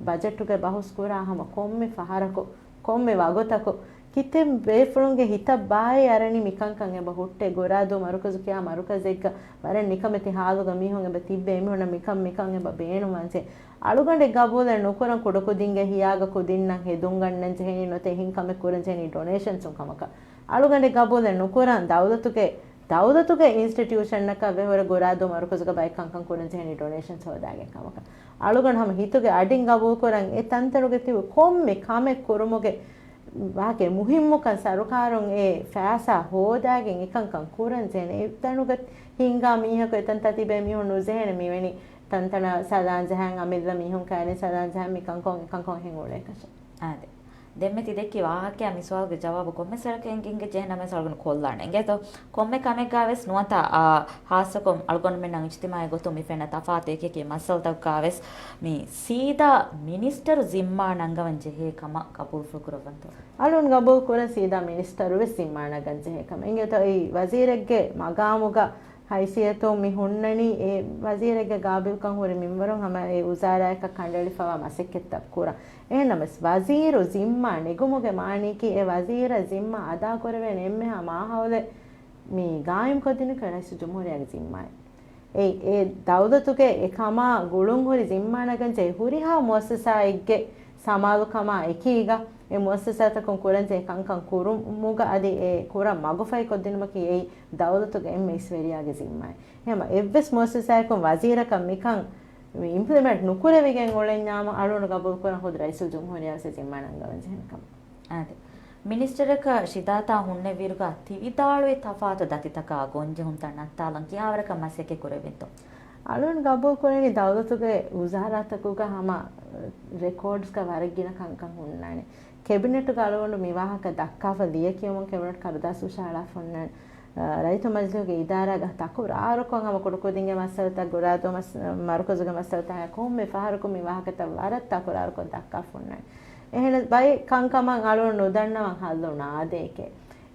ބަޖެޓުގެ ބަހުސް ކުރާ ހަމަ ކޮންމެ ފަހަރަކު ކޮންމެ ވަގުތަކު ކިތައް ބޭފުޅުންގެ ހިތަށް ބާއޭ އަރަނީ މިކަންކަން އެބަ ހުއްޓޭ. ގޮރާދޫ މަރުކަޒު ކިޔާ މަރުކަޒެއްގަ ވަރަށް ނިކަމެތި ހާލުގަ މީހުން އެބަ ތިއްބެ އެމީހުންނަށް މިކަން މިކަން އެބަ ބޭނުންވާންޖެ. އަޅުގަނޑެއް ގަބޫލެއް ނުކުރަން ކުޑަކުދިންގެ ހިޔާގަ ކުދިންނަށް ހެދުންގަންނަން ޖެހެނީ ނުވަތަ އެހެން ކަމެއް ކުރަން ޖެހެނީ ޑޮނޭޝަންސުން ކަމަކަށް. އަޅުގަނޑެއް ގަބޫލެއް ނުކުރަން ދައުލަތުގެ ދައުލަތުގެ އިންސްޓިޓިއުޝަންއަކަށް ވެ ހުރެ ގުރާދޫ މަރުކަޒުގަ ބައެއް ކަންކަން ކުރަން ޖެހެނީ ޑޮނޭޝަންސް ހޯދާގެން ކަމަކަށް. އަޅުގަނޑު ހަމަ ހިތުގެ އަޑިން ގަބޫލުކުރަން އެ ތަންތަނުގެ ތިބި ކޮންމެ ކަމެއް ކުރުމުގެ ވާގެ މުހިއްމުކަން ސަރުކާރުން އެ ފައިސާ ހޯދާގެން އެކަންކަން ކުރަން ޖެހެނީ. އެތަނުގަ ހިންގާ މީހަކު އެތަންތާ ތިބޭ މީހުން ނުޖެހޭނެ މިވެނި ތަންތަނަށް ސަލާން ޖަހަން، އަމިއްލަ މީހުން ކައިރިން ސަލާން ޖަހަން، މި ކަންކޮށް އެކަންކޮށް އެހެން އުޅޭކަށެއް. އާދެ. ދެންމެ ތި ދެއްކި ވާހަކައާ މި ސުވާލުގެ ޖަވާބު ކޮންމެސް ވަރަކަށް އެނގި އެނގި ޖެހެނަމަވެސް އަޅުގަނޑު ކޮށްލާނެ. އިނގޭތޯ؟ ކޮންމެ ކަމެއްގަވެސް ނުވަތަ، އާ، ހާއްސަކޮށް އަޅުގަނޑުމެންނަށް އިޖްތިމާޢީ ގޮތުން މި ފެންނަ ތަފާތު އެކި އެކި މައްސަލަތަކުގަވެސް މި ސީދާ މިނިސްޓަރު ޒިންމާ ނަންގަވަން ޖެހޭ ކަމަށް ގަބޫލުފުޅު ކުރައްވަންތޯ؟ އަޅުން ގަބޫލު ކުރަން ސީދާ މިނިސްޓަރު ވެސް ޒިންމާ ނަގަން ޖެހޭ ކަމަށް. އިނގޭތޯ އެއީ ވަޒީރެއްގެ މަގާމުގަ ހައިސިއްޔަތުން މި ހުންނަނީ އެ ވަޒީރެއްގެ ގާބިލްކަން ހުރި މިންވަރުން ހަމަ އެ ވުޒާރާއަކަށް ކަނޑައެޅިފަވާ މަސައްކަތްތައް ކުރަން. އެހެންނަމަވެސް ވަޒީރު ޒިންމާ ނެގުމުގެ މާނީކީ އެ ވަޒީރަށް ޒިންމާ އަދާކުރެވޭނެ އެންމެހާ މާހައުލެއް މި ގާއިމްކޮށްދިނުމަކީ ރައީސުލްޖުމްހޫރިއްޔާގެ ޒިންމާއެއް. އެ، އެ ދައުލަތުގެ އެ ކަމާ ގުޅުންހުރި ޒިންމާ ނަގަންޖެހޭ ހުރިހާ މުއައްސަސާއެއްގެ ސަމާލުކަމާ އެކީގަ، އެ މުއައްސަސާތަކުން ކުރަންޖެހޭ ކަންކަން ކުރުމުގަ އަދި އެ ކުރަން މަގުފަހިކޮށްދިނުމަކީ އެއީ ދައުލަތުގެ އެންމެ އިސްވެރިޔާގެ ޒިންމާއެއް. އެހެންވީމަ އެއްވެސް މުއައްސަސާއަކުން ވަޒީރަކަށް މިކަން އިމްޕްލިމެންޓް ނުކުރެވިގެން އުޅެންޏާމު އަޅުގަނޑު ގަބޫލުކުރަން ޚުދު ރައީސުލްޖުމްހޫރިއްޔާ ވެސް ޒިންމާ ނަންގަވަން ޖެހޭނެ ކަމަށް. އާދެ. މިނިސްޓަރަކަށް ޝިދާތާ ހުންނެވިއިރުގަ ތި ވިދާޅުވި ތަފާތު ދަތިތަކާ ގޮންޖެހުންތައް ނައްތާލަން ކިހާވަރަކަށް މަސައްކަތް ކުރެވެންތޯ؟ އަޅުން ގަބޫލު ކުރަނީ ދައުލަތުގެ ވުޒާރާތަކުގަ ހަމަ ރެކޯޑްސްގަ ވަރަށް ގިނަ ކަންކަން ހުންނާނެ. ކެބިނެޓުގަ އަޅުގަނޑު މި ވާހަކަ ދައްކާފަ ލިޔެކިޔުމުން ކެބިނެޓް ކަރުދާސް ހުށަހަޅާފަ ހުންނާނެ. ރައްޔިތު މަޖިލީހުގެ އިދާރާގަ ތަކުރާރުކޮށް ހަމަ ކުޑަކުދިންގެ މައްސަލަތައް، ގުރާދޫ މަސް-، މަރުކަޒުގެ މައްސަލަތައް ކޮންމެ ފަހަރަކު މި ވާހަކަތައް ވަރަށް ތަކުރާރުކޮށް ދައްކާފަ ހުންނާނެ. އެހެނަސް ބައެއް ކަންކަމަށް އަޅުން ނުދަންނަވަން ހައްލު ނާދޭކޭ.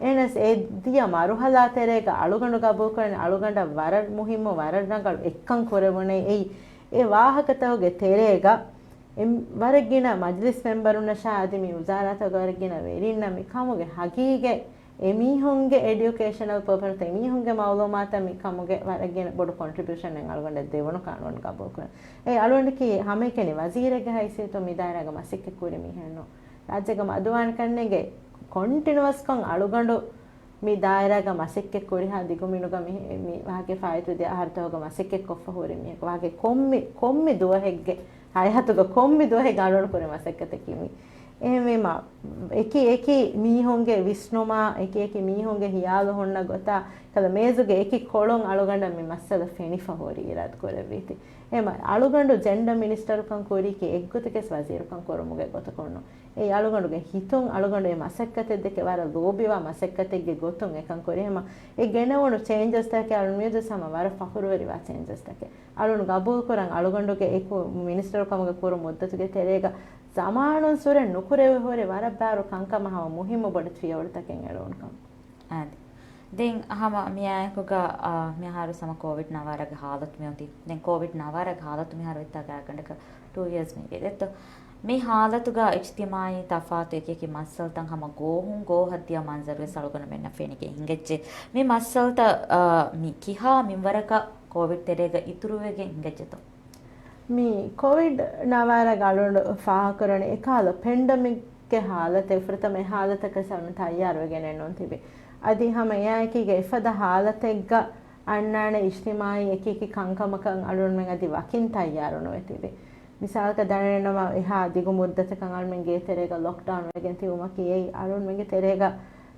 އެހެނަސް އެ ދިޔަ މަރުހަލާ ތެރޭގަ އަޅުގަނޑު ގަބޫލުކުރަނީ އަޅުގަނޑަށް ވަރަށް މުހިއްމު، ވަރަށް ރަނގަޅު އެއްކަން ކުރެވުނޭ. އެއީ އެ ވާހަކަތަކުގެ ތެރޭގަ އެ ވަރަށް ގިނަ މަޖިލިސް މެމްބަރުންނަށާ އަދި މި ވުޒާރާތަކުގެ ވަރަށް ގިނަ ވެރިންނަށް މި ކަމުގެ ހަގީގަތް އެމީހުންގެ އެޑިއުކޭޝަނަލް ޕަރޕަސް، އެމީހުންގެ މައުލޫމާތަށް މި ކަމުގެ ވަރަށް ގިނަ ބޮޑު ކޮންޓްރިބިއުޝަނެއް އަޅުގަނޑަށް ދެވުނު ކަން ގަބޫލުކުރަން. އެ އަޅުގަނޑަކީ ހަމައެކަނި ވަޒީރެއްގެ ހައިސިއްޔަތުން މި ދާއިރާގަ މަސައްކަތް ކުރި މީހެއް ނޫން. ރާއްޖޭގަ މަދުވާނެ ކަންނޭނގެ ކޮންޓިނުއަސްކޮށް އަޅުގަނޑު މި ދާއިރާގަ މަސައްކަތް ކުރިހާ ދިގުމިނުގަ މި، މި ވާހަކަ ފާއިތު ދިޔަ އަހަރުތަކުގަ މަސައްކަތް ކޮށްފަ ހުރި މީހަކު. ވާހަކަ ކޮންމެ، ކޮންމެ ދުވަހެއްގެ ހަޔާތުގަ ކޮންމެ ދުވަހެއްގަ އަޅުގަނޑު ކުރި މަސައްކަތަކީ މި. އެހެންވީމަ، އެކި އެކި މީހުންގެ ވިސްނުމާ، އެކި އެކި މީހުންގެ ހިޔާލު ހުންނަ ގޮތާ، ކަލަ މޭޒުގެ އެކި ކޮޅުން އަޅުގަނޑަށް މި މައްސަލަ ފެނިފަ ހުރި އިރާދަ ކުރެއްވީތީ. އެހެންވީމަ، އަޅުގަނޑު ޖެންޑަ މިނިސްޓަރުކަން ކުރީކީ އެއްގޮތަކަސް ވަޒީރުކަން ކުރުމުގެ ގޮތަކުން ނޫން. އެއީ އަޅުގަނޑުގެ ހިތުން އަޅުގަނޑު އެ މަސައްކަތެއް ދެކެ ވަރަށް ލޯބިވާ މަސައްކަތެއްގެ ގޮތުން އެކަން ކުރި. އެހެންވީމަ، އެ ގެނެވުނު ޗޭންޖަސްތަކެއް އަޅުން މިއަދު ހަމަ ވަރަށް ފަޚުރުވެރިވާ ޗޭންޖަސްތަކެއް. އަޅުން ގަބޫލުކުރަން އަޅުގަނޑުގެ އެ ކު-، މިނިސްޓަރު ކަމުގެ ކުރު މުއްދަތުގެ ތެރޭގަ ޒަމާނުން ސުރެން ނުކުރެވި ހުރި ވަރަށް ބާރު ކަންކަމަށް ހަމަ މުހިއްމު ބޮޑެތި ފިޔަވަޅުތަކެއް އެޅުވުނު ކަމަށް. އާދެ. ދެން ހަމަ މިއާއެކުގަ، އާ، މިހާރު ހަމަ ކޯވިޑް ނަވާރަގެ ހާލަތު މިއޮތީ. ދެން ކޯވިޑް ނަވާރަގެ ހާލަތު މިހާރު ވިއްތާ ގާތްގަނޑަކަށް ޓޫ އިޔާސް މިވޭ. ދެއްތޯ؟ މި ހާލަތުގަ އިޖްތިމާޢީ ތަފާތު އެކި އެކި މައްސަލަތައް ހަމަ ގޯހުން ގޯހަށްދިޔަ މަންޒަރުވެސް އަޅުގަނޑުމެންނަށް ފެނިގެން ހިނގައްޖެ. މި މައްސަލަތައް، އާ، މި ކިހާ މިންވަރަކަށް ކޯވިޑް ތެރޭގަ އިތުރުވެގެން ހިނގައްޖެތޯ؟ މި ކޯވިޑް ނަވާރަގަ އަޅުގަނޑު ފާހަގަކުރަނީ އެކަހަލަ ޕެންޑެމިކްގެ ހާލަތެއް، ފުރަތަމަ އެ ހާލަތަކަށް ސަލްމަ ތައްޔާރުވެގެނެއް ނޫން ތިބި. އަދި ހަމަ އެއާއެކީގަ އެފަދަ ހާލަތެއްގަ އަންނާނެ އިޖްތިމާޢީ އެކި އެކި ކަންކަމަކަށް އަޅުގަނޑުމެން އަދި ވަކިން ތައްޔާރުނުވެ ތިބި. މިސާލަކަށް ދަނެވެނަމަ އެހާ ދިގު މުއްދަތަކަށް އަޅުމެން ގޭތެރޭގަ ލޮކްޑައުން ވެގެން ތިބުމަކީ އެއީ އަޅުމެންގެ ތެރޭގަ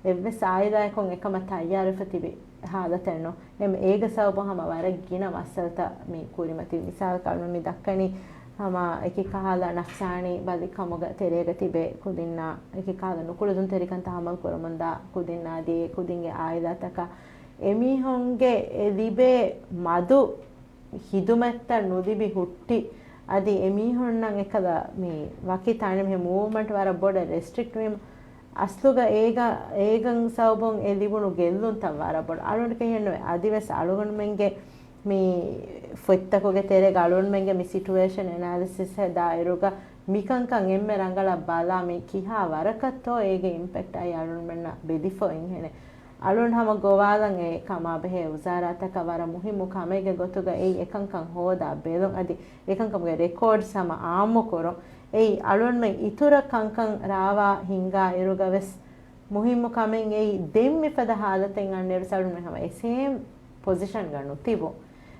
އެއްވެސް އާއިލާއަކުން އެކަމަށް ތައްޔާރުވެފަ ތިބި ހާލަތެއް ނޫން. އެމް އޭގެ ސަބަބުން ހަމަ ވަރަށް ގިނަ މައްސަލަތައް މި ކުރިމަތި. މިސާލަކަށް އަޅުމެން މި ދައްކަނީ ހަމަ އެކި ކަހަލަ ނަފްސާނީ ބަލި ކަމުގަ ތެރޭގަ ތިބޭ ކުދިންނާ، އެކި ކަހަލަ ނުކުޅެދުންތެރިކަން ތަހައްމަލް ކުރަމުންދާ ކުދިންނާ އަދި އެ ކުދިންގެ އާއިލާތަކަށް އެމީހުންގެ އެ ލިބޭ މަދު ޚިދުމަތްތައް ނުލިބި ހުއްޓި، އަދި އެމީހުންނަށް އެކަލަ މި ވަކި ތަނެއް މި މޫވްމަންޓް ވަރަށް ބޮޑަށް ރެސްޓްރިކްޓް ވީމަ، އަސްލުގަ އޭގަ، އޭގަން ސަބަބުން އެ ލިބުނު ގެއްލުންތައް ވަރަށް ބޮޑު. އަޅުގަނޑު ކެހެންނުވެ އަދިވެސް އަޅުގަނޑުމެންގެ މި ފޮތްތަކުގެ ތެރޭގަ އަޅުގަނޑުމެންގެ މި ސިޓުއޭޝަން އެނާލިސިސް ހެދާ އިރުގަ މިކަންކަން އެންމެ ރަނގަޅަށް ބަލާ މި ކިހާ ވަރަކަށްތޯ އޭގެ އިމްޕެކްޓް އައި އަޅުގަނޑުމެންނަށް ބެލިފަ އިންހެނެއް. އަޅުން ހަމަ ގޮވާލަން އެ ކަމާ ބެހޭ ވުޒާރާތަކަށް ވަރަށް މުހިއްމު ކަމެއްގެ ގޮތުގަ އެއީ އެކަންކަން ހޯދާ ބެލުން އަދި އެކަންކަމުގެ ރެކޯޑްސް ހަމަ އާއްމު ކުރުން. އެއީ އަޅުންމެން އިތުރަށް ކަންކަން ރާވާ ހިންގާ އިރުގަ ވެސް މުހިއްމު ކަމެއް އެއީ، ދެން މިފަދަ ހާލަތެއް އަންނައިރު އަޅުންމެން ހަމަ އެ ސޭމް ޕޮޒިޝަންގަ ނުތިބުން.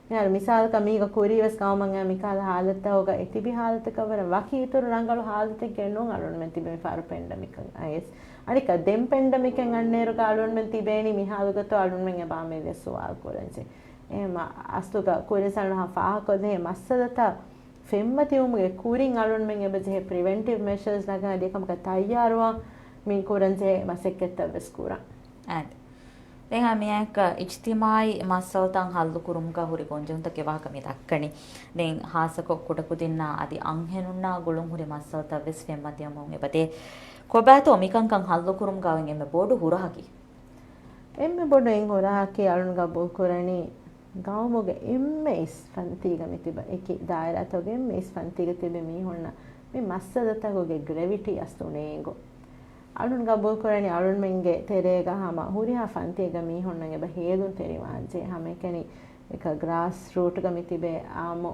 މިހާރު މިސާލަކަށް މީގަ ކުރީވެސް ގައުމަށް އައި މިކަހަލަ ހާލަތްތަކުގަ އެ ތިބި ހާލަތަކަށް ވަރަށް ވަކި އިތުރު ރަނގަޅު ހާލަތެއްގައެއް ނޫން އަޅުންމެން ތިބެ މި ފާރު ޕެންޑެމިކަށް އައިސް. އަނެއްކާ ދެން ޕެންޑެމިކެއް އަންނައިރުގަ އަޅުންމެން ތިބޭނީ މި ހާލުގަތޯ އަޅުންމެން އެބަ އަމިއްލަ ސުވާލު ކުރަންޖެހޭ. އެހެން އަސްލުގަ ކުރިން ސަން ހަ ފާހަގަކޮށްލެހޭ މައްސަލަތައް ފެންމަތިވުމުގެ ކުރިން އަޅުންމެން އެބަޖެހޭ ޕްރިވެންޓިވް މެޝަރސް ނަގާ އަދި އެކަމަކަށް ތައްޔާރުވާން މި ކުރަން ޖެހޭ މަސައްކަތްތައް ވެސް ކުރަން. އާދެ. ދެން މިއާއެކު އިޖްތިމާއީ މައްސަލަތައް ހައްލު ކުރުމުގަ ހުރި ގޮންޖެހުންތަކެއް ވާހަކަ މި ދައްކަނީ. ދެން ހާއްސަކޮށް ކުޑަކުދިންނާ އަދި އަންހެނުންނާ ގުޅުން ހުރި މައްސަލަތައް ވެސް ފެންމަތިވަމުން އެބަދޭ. ކޮބާތޯ މިކަންކަން ހައްލު ކުރުމުގަ އޮތް އެންމެ ބޮޑު ހުރަހަކީ؟ އެންމެ ބޮޑު އެއް ހުރަހަކީ އަޅުން ގަބޫލުކުރަނީ، ގައުމުގެ އެންމެ އިސް ފަންތީގަ މިތިބަ އެކި ދާއިރާތަކުގެ އެންމެ އިސް ފަންތީގަ ތިބި މީހުންނަށް މި މައްސަލަތަކުގެ ގްރެވިޓީ އަސްލު ނޭނގުން. އަޅުން ގަބޫލުކުރަނީ އަޅުންމެންގެ ތެރޭގަ ހަމަ ހުރިހާ ފަންތީގެ މީހުންނަށް އެބަ ހޭލުންތެރިވާންޖެހޭ ހަމައެކަނި އެކަ ގްރާސް ރޫޓްގަ މިތިބޭ އާއްމު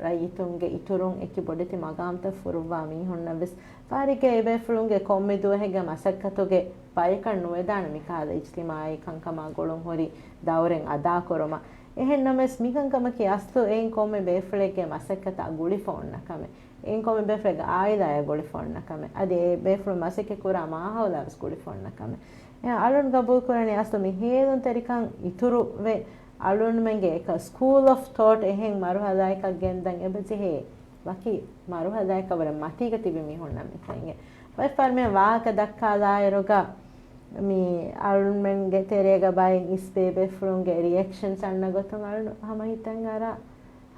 ރައްޔިތުންގެ އިތުރުން އެކި ބޮޑެތި މަގާމްތައް ފުރުއްވާ މީހުންނަށް ވެސް ފާރިގެ އެބޭފުޅުންގެ ކޮންމެ ދުވަހެއްގެ މަސައްކަތުގެ ބަޔަކަށް ނުވެދާނެ މިކަހަލަ އިޖްތިމާއީ ކަންކަމާ ގުޅުން ހުރި ދައުރެއް އަދާކުރުމަށް. އެހެން ނަމަވެސް މިކަންކަމަކީ އަސްލު އެއިން ކޮންމެ ބޭފުޅެއްގެ މަސައްކަތާ ގުޅިފަ އޮންނަ ކަމެއް. އެއިން ކޮންމެ ބޭފުޅެއްގެ އާއިލާއާ ގުޅިފަ އޮންނަ ކަމެއް. އަދި އެ ބޭފުޅުން މަސައްކަތް ކުރާ މާހައުލާ ވެސް ގުޅިފަ އޮންނަ ކަމެއް. އެ އަޅުން ގަބޫލުކުރަނީ އަސްލު މި ހޭލުންތެރިކަން އިތުރުވެ، އަޅުންމެންގެ އެކަ ސްކޫލް އޮފް ތޯޓް އެހެން މަރުހަލާއަކަށް ގެންދަން އެބަޖެހޭ ވަކި މަރުހަލާއަކަށް ވުރެ މަތީގަ ތިބި މީހުންނަށް މި ފެންގެ. ބައެއް ފަހަރު މި ވާހަކަ ދައްކާލާއިރުގަ މި އަޅުންމެންގެ ތެރޭގަ ބައެއް އިސް ބޭބޭފުޅުންގެ ރިއެކްޝަންސް އަންނަ ގޮތުން އަޅުން ހަމަ ހިތަށް އަރާ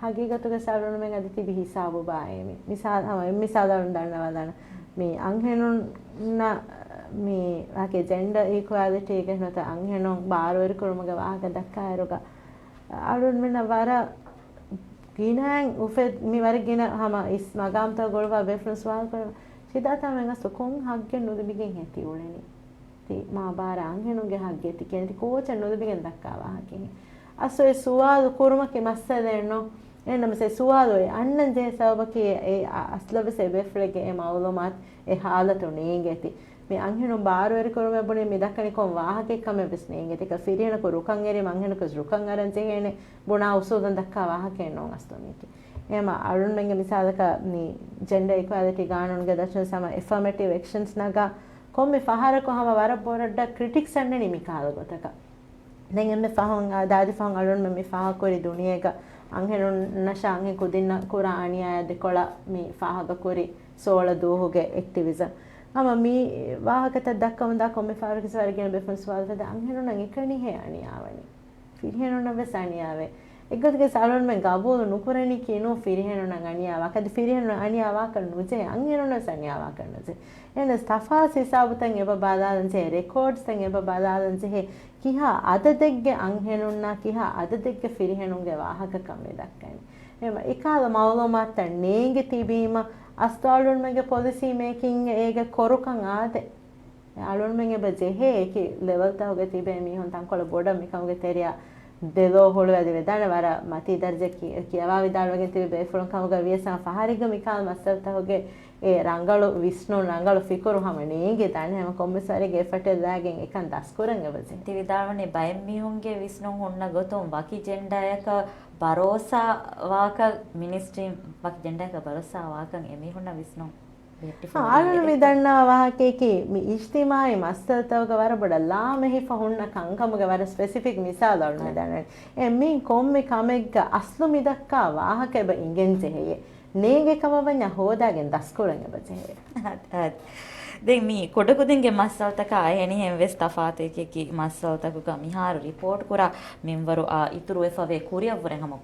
ހަގީގަތުގަ އަޅުންމެން އަދި ތިބި ހިސާބު ބާއޭ މި. މިސާލް، ހަމަ އެއް މިސާލް އަޅުން ދަންނަވާލާނަ. މި އަންހެނުންނަށް މި ވާކެ ޖެންޑަ އީކުއަލިޓީގެ ނުވަތަ އަންހެނުން ބާރުވެރިކުރުމުގެ ވާހަކަ ދައްކާއިރުގަ އަޅުންމެންނަށް ވަރަށް ގިނައިން އުފެ-، މި ވަރަށް ގިނަ ހަމަ އިސް މަގާމްތައް ގުޅުވާ ބޭފުޅުން ސުވާލު ކުރަން ޝިދާތާ މެން އަސްލު ކޮން ހައްގެއް ނުލިބިގެން ހޭ ތި އުޅެނީ؟ ތި މާ ބާރަ އަންހެނުންގެ ހައްގެއް ތި ކިޔަނީ ތި ކޯޗެއް ނުލިބިގެން ދައްކާ ވާހަކައެއް. އަސްލު އެ ސުވާލު ކުރުމަކީ މައްސަލައެއް ނޫން. އެހެންނަމަސް އެ ސުވާލު އެ އަންނަން ޖެހޭ ސަބަބަކީ އެ އަ-، އަސްލަށްވެސް އެ ބޭފުޅެއްގެ އެ މައުލޫމާތު އެ ހާލަތު ނޭނގޭތީ. މި އަންހެނުން ބާރުވެރިކުރުމޭ ބުނީ މި ދައްކަނީ ކޮން ވާހަކައެއް ކަމެއް ވެސް ނޭނގޭތީ. އެކަ ފިރިހެނަކު ރުކަން އެރީމަ އަންހެނަކު ވެސް ރުކަން އަރަން ޖެހޭނެ ބުނާ އުސޫލުން ދައްކާ ވާހަކައެއް ނޫން އަސްލު މީކީ. އެހެމަ އަޅުންމެންގެ މިސާލަކަށް މި ޖެންޑަ އިކުއަލިޓީ ގާނޫނުގެ ދަށުން ހަމަ އެފަމޭޓިވް އެކްޝަންސް ނަގާ ކޮންމެ ފަހަރަކު ހަމަ ވަރަށް ބޮޑަށް ކްރިޓިކްސް އަންނަނީ މި ކަހަލަ ގޮތަކަށް. ދެން އެންމެ ފަހުން، އާ، ދާދި ފަހުން އަޅުންމެން މި ފާހަގަކުރި ދުނިޔޭގަ އަންހެނުންނަށާ އަންހެން ކުދިންނަށް ކުރާ އަނިޔާޔާ ދެކޮޅަށް މި ފާހަގަކުރި ސޯޅަ ދުވަހުގެ އެކްޓިވިޒަމް. ހަމަ މި ވާހަކަތައް ދައްކަމުންދާ ކޮންމެ ފަހަރަކު ވެސް ވަރަށް ގިނަ ބޭފުޅުން ސުވާލު ފެދޭ އަންހެނުންނަށް އެކަނި ހޭ އަނިޔާވަނީ؟ ފިރިހެނުންނަށް ވެސް އަނިޔާވޭ. އެއްގޮތަކަށް އަޅުންމެން ގަބޫލު ނުކުރަނީކީ ނޫން ފިރިހެނުންނަށް އަނިޔާވާކަށް. އަދި ފިރިހެނުން އަނިޔާވާކަށް ނުޖެހޭ، އަންހެނުންނަށް ވެސް އަނިޔާވާކަށް ނުޖެހޭ. އެހެނަސް ތަފާސް ހިސާބުތައް އެބަ ބަލާލަން ޖެހޭ، ރެކޯޑްސްތައް އެބަ ބަލާލަން ޖެހޭ، ކިހާ އަދަދެއްގެ އަންހެނުންނާ ކިހާ އަދަދެއްގެ ފިރިހެނުންގެ ވާހަކަކަން މި ދައްކަނީ. އެހެމަ އެކަހަލަ މައުލޫމާތުތައް ނޭނގި ތިބީމަ، އަސްލު އަޅުންމެންގެ ޕޮލިސީ މޭކިންގ އޭގެ ކޮރުކަން އާދެ. އަޅުންމެން އެބަ ޖެހޭ އެކި ލެވެލްތަކުގަ ތިބޭ މީހުން ތަންކޮޅެއް ބޮޑަށް މިކަމުގެ ތެރެއަށް ދެލޯ ހުޅުވެ އަދި ވެދާނެ ވަރަށް މަތީ ދަރަޖައަކީ ކިޔަވާ ވިދާޅުވެގެން ތިބި ބޭފުޅުން ކަމުގަ ވިޔަސް ހަމަ ފަހަރެއްގަ މިކަހަލަ މައްސަލަތަކުގެ އެ ރަނގަޅު ވިސްނުން، ރަނގަޅު ފިކުރު ހަމަ ނޭނގި ދާނެ ހަމަ ކޮންމެސް ވަރެއްގެ އެފަޓެއް ލާގެން އެކަން ދަސްކުރަން އެބަޖެހޭ. ތި ވިދާޅުވަނީ ބައެއް މީހުންގެ ވިސްނުން ހުންނަ ގޮތުން ވަކި ޖެންޑާއަކަށް ބަރޯސާ ވާކަށް މިނިސްޓްރީން ވަކި ޖެންޑާއަކަށް ބަރޯސާ ވާކަން އެމީހުންނަށް ވިސްނުން އާ، އަޅުން މި ދަންނަވާ ވާހަކައަކީ، މި އިޖްތިމާއީ މައްސަލަތަކުގަ ވަރަށް ބޮޑަށް ލާމެހިފަ ހުންނަ ކަންކަމުގެ ވަރަށް ސްޕެސިފިކް މިސާލު އަޅުން މި ދަންނަވަނީ. އެ މި ކޮންމެ ކަމެއްގަ އަސްލު މި ދައްކާ ވާހަކަ އެބަ އިނގެން ޖެހެޔޭ. ނޭނގޭ ކަމަށް ވަންޏާ ހޯދާގެން ދަސްކުރަން އެބަ ޖެހޭ. އަދި، އަދި. ދެން މި ކުޑަކުދިންގެ މައްސަލަތަކާ އެހެނިހެން ވެސް ތަފާތު އެކި އެކި މައްސަލަތަކުގަ މިހާރު ރިޕޯޓް ކުރާ މިންވަރު އާ އިތުރުވެފަވޭ ކުރިއަށްވުރެ ހަމަ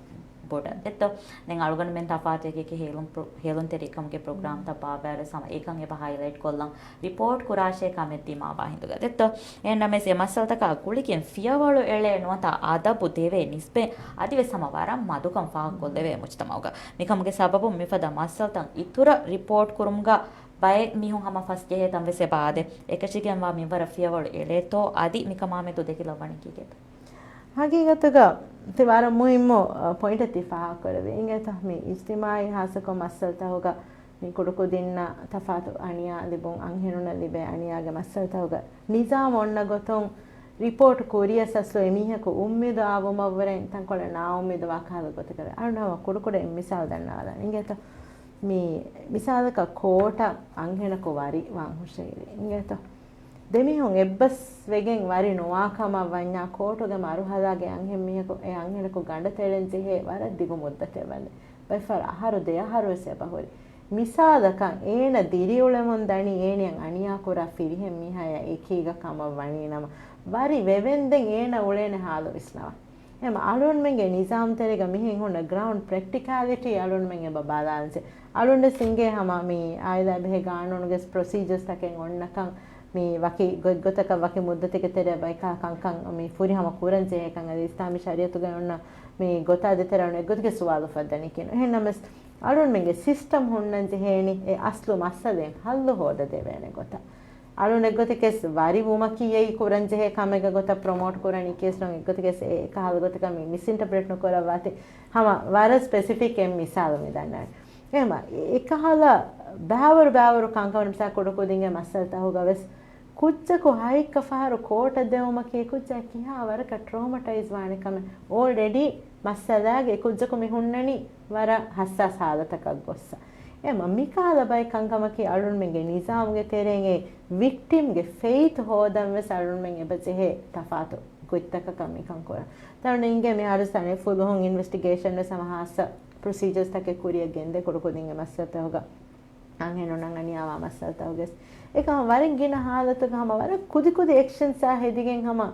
ބޮޑަށް ދެއްތޯ؟ ދެން އަޅުގަނޑުމެން ތަފާތު އެކި އެކި ހޭލުން ޕްރޮ-، ހޭލުންތެރިކަމުގެ ޕްރޮގްރާމްތައް ބާއްވާއިރު ހަމަ އެކަން އެބަ ހައިލައިޓް ކޮށްލަން ރިޕޯޓް ކުރާށޭ ކަމެއް ދިމާވާ ހިނދުގަ ދެއްތޯ؟ އެހެންނަމަވެސް އެ މައްސަލަތަކާ ގުޅިގެން ފިޔަވަޅު އެޅޭ ނުވަތަ އަދަބު ދެވޭ ނިސްބަތް އަދިވެސް ހަމަ ވަރަށް މަދުކަން ފާހަގަކޮށްލެވޭ މުޖްތަމައުގަ. މިކަމުގެ ސަބަބުން މިފަދަ މައްސަލަތައް އިތުރަށް ރިޕޯޓް ކުރުމުގަ ބައެއް މީހުން ހަމަ ފަސް ޖެހޭ ތަން ވެސް އެބަ އާދޭ. އެކަށީގެންވާ މިންވަރަށް ފިޔަވަޅު އެޅޭތޯ އަދި މިކަމާމެދު ދެކިލައްވަނީ ކީކޭތޯ؟ ހަގީގަތުގަ ތި ވަރަށް މުހިއްމު، އަ، ޕޮއިންޓެއް ތި ފާހަގަކުރެއްވި. އިނގޭތަ މި އިޖްތިމާއީ ހާއްސަކޮށް މައްސަލަތަކުގަ މި ކުޑަކުދިންނަށް ތަފާތު އަނިޔާ ލިބުން، އަންހެނުންނަށް ލިބޭ އަނިޔާގެ މައްސަލަތަކުގަ ނިޒާމް އޮންނަ ގޮތުން ރިޕޯޓް ކުރިޔަސް އަސްލު އެމީހަކު އުއްމީދު އާވުމަށްވުރެން ތަންކޮޅެއް ނާއުއްމީދު ވާ ކަހަލަ ގޮތަކަށް. އަޅުން ހަމަ ކުޑަކުޑައިން މިސާލު ދަންނަވާލަން އިނގޭތޯ. މި މިސާލަކަށް ކޯޓަށް އަންހެނަކު ވަރި ވާން ހުށަހެޅި އިނގޭތޯ. ދެމީހުން އެއްބަސް ވެގެން ވަރި ނުވާ ކަމަށް ވަންޏާ، ކޯޓުގެ މަރުހަލާގެ އަންހެން މީހަކު އެ އަންހެނަކު ގަނޑަށް ތެޅެން ޖެހޭ ވަރަށް ދިގު މުއްދަތެއް ވަންދެން. ބައެއް ފަހަރު އަހަރު ދެ އަހަރު ވެސް އެބަހުރި. މިސާލަކަށް، އޭނަ ދިރިއުޅެމުން ދަނީ އޭނިއަށް އަނިޔާކުރާ ފިރިހެން މީހާޔާ އެކީގަ ކަމަށް ވަނީނަމަ، ވަރި ވެވެންދެން އޭނަ އުޅޭނެ ހާލު ވިސްނަވާ. އެމަ އަޅުންމެންގެ ނިޒާމް ތެރޭގަ މިހެން ހުންނަ ގްރައުންޑް ޕްރެކްޓިކާލިޓީ އަޅުންމެން އެބަ ބަލާލަންޖެ. އަޅުންޑެސް އިނގޭ ހަމަ މި އާއިލާ ބެހޭ ގާނޫނުގެ ޕްރޮސީޖަރސް ތަކެއް އޮންނަކަން، މި ވަކި ގޮތްގޮތަކަށް ވަކި މުއްދަތެއްގެ ތެރޭ ބައިކާ ކަންކަން މި ފުރިހަމަ ކުރަން ޖެހޭކަން އަދި އިސްލާމީ ޝަރީއަތުގައި އޮންނަ މި ގޮތާ ދޭތެރޭ އަޅުން އެއްގޮތުގެ ސުވާލު އުފައްދަނީ ކިހިނެއް. އެހެންނަމަވެސް އަޅުންމެންގެ ސިސްޓަމް ހުންނަން ޖެހޭނީ އެ އަސްލު މައްސަލައިން ހައްލު ހޯދަދެވޭނެ ގޮތަށް. އަޅުން އެއްގޮތަކަސް ވަރިވުމަކީ އެއީ ކުރަންޖެހޭ ކަމެއްގެ ގޮތަށް ޕްރޮމޯޓް ކުރަނީ ކިޔަސް ނޫން، އެއްގޮތަކަސް އެ ކަހަލަ ގޮތަކަށް މި މިސްއިންޓަޕްރެޓް ނުކުރައްވާތި. ހަމަ ވަރަށް ސްޕެސިފިކް އެއް މިސާލު މި ދަންނަވަނީ. އެހެމަ އެކަހަލަ ބާވަރު ބާވަރު ކަންކަމަށް މިސާ ކުޑަކުދިންގެ މައްސަލަތަކުގަ ވެސް ކުއްޖަކު ހައެއްކަ ފަހަރު ކޯޓަށް ދެވުމަކީ ކުއްޖާ ކިހާ ވަރަކަށް ޓްރޯމަޓައިޒް ވާނެ ކަމެއް. އޯލްރެޑީ މައްސަލާގެ ކުއްޖަކު މި ހުންނަނީ ވަރަށް ހައްސާސް ހާލަތަކަށް ގޮއްސަ. އެމަ މިކަހަލަ ބައެއް ކަންކަމަކީ އަޅުންމެންގެ ނިޒާމުގެ ތެރެއިން އެ ވިކްޓިމްގެ ފެއިތު ހޯދަން ވެސް އަޅުންމެން އެބަ ޖެހޭ ތަފާތު ގޮތްތަކަކަށް މިކަން ކުރަން. ތަން އިނގޭ މި އަރުސް ތަނެއް ފުލުހުން އިންވެސްޓިގޭޝަން ވެސް ހަމަ ހާއްސަ ޕްރޮސީޖަރސް ތަކެއް ކުރިއަށް ގެންދޭ ކުޑަކުދިންގެ މައްސަލަތަކުގަ. އަންހެނުންނަށް އަނިޔާވާ މައްސަލަތަކުގެސް އެކަމަށް ވަރަށް ގިނަ ހާލަތުގަ ހަމަ ވަރަށް ކުދިކުދި އެކްޝަންސްއާ ހެދިގެން ހަމަ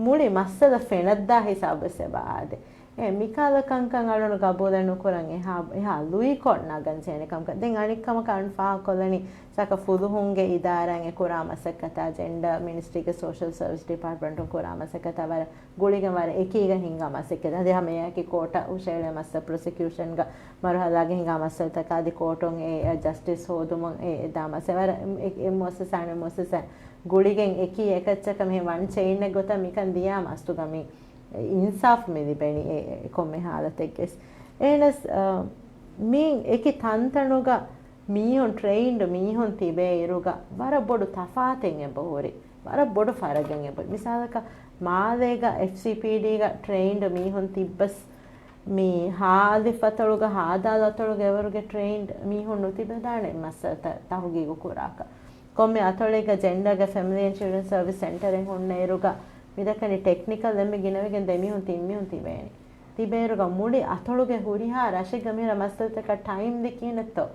މުޅި މައްސަލަ ފެނަށްދާ ހިސާބުވެސް އެބަ އާދޭ. އެ މިކަހަލަ ކަންކަން އަޅުން ގަބޫލެއް ނުކުރަން އެހާ، އެހާ ލުއިކޮށް ނަގަން ޖެހޭނެ ކަމަކަށް. ދެން އަނެއް ކަމަކަށް އަޅުން ފާހަގަކޮށްލަނީ ސަކަ ފުލުހުންގެ އިދާރާއިން އެ ކުރާ މަސައްކަތާ، ޖެންޑާ މިނިސްޓްރީގެ ސޯޝަލް ސަރވިސް ޑިޕާޓްމަންޓުން ކުރާ މަސައްކަތާ ވަރަށް ގުޅިގެން ވަރަށް އެކީގަ ހިންގާ މަސައްކަތް. އަދި ހަމަ އެއާއެކީ ކޯޓަށް ހުށައެޅޭ މައްސަ ޕްރޮސިކިއުޝަންގަ މަރުހަލާގެ ހިނގާ މައްސަލަތަކާ އަދި ކޯޓުން އެ، އެ ޖަސްޓިސް ހޯދުމުން އެ، އެ ދާ މައްސަ ވަރަށް އެ، އެ މުއައްސަސާ އަނެއް މުއައްސަސާ ގުޅިގެން އެކީ އެކައްޗަކަށް މިހެން ވަން ޗެއިންއެއް ގޮތަށް މިކަން ދިޔާ މަސްތުގަ މި އިންސާފް މި ލިބެނީ އެ، އެ ކޮންމެ ހާލަތެއްގެސް. އެހެނަސް، އަ، މި އެކި ތަންތަނުގަ މީހުން ޓްރެއިންޑް މީހުން ތިބޭ އިރުގަ ވަރަށް ބޮޑު ތަފާތެއް އެބަހުރި. ވަރަށް ބޮޑު ފަރަގެއް އެބަ. މިސާލަކަށް، މާލޭގަ އެފްސީޕީޑީގަ ޓްރެއިންޑް މީހުން ތިއްބަސް، މި ހާލިފް އަތޮޅުގަ، ހާދާލު އަތޮޅުގަ އެވަރުގެ ޓްރެއިންޑް މީހުން ނުތިބެދާނެ މައްސަލަތައް ތަހުގީގު ކުރާކަށް. ކޮންމެ އަތޮޅެއްގަ ޖެންޑާގެ ފެމިލީ އެންޑް ޗިލްޑްރެން ސަރވިސް ސެންޓަރެއް ހުންނަ އިރުގަ، މި ދައްކަނީ ޓެކްނިކަލް އެންމެ ގިނަވެގެން ދެމީހުން ތިން މީހުން ތިބޭނެ. ތިބޭއިރުގަ މުޅި އަތޮޅުގެ ހުރިހާ ރަށެއްގަ މިހިރަ މައްސަލަތަކަށް ޓައިމް ދި ކިހިނެއްތޯ؟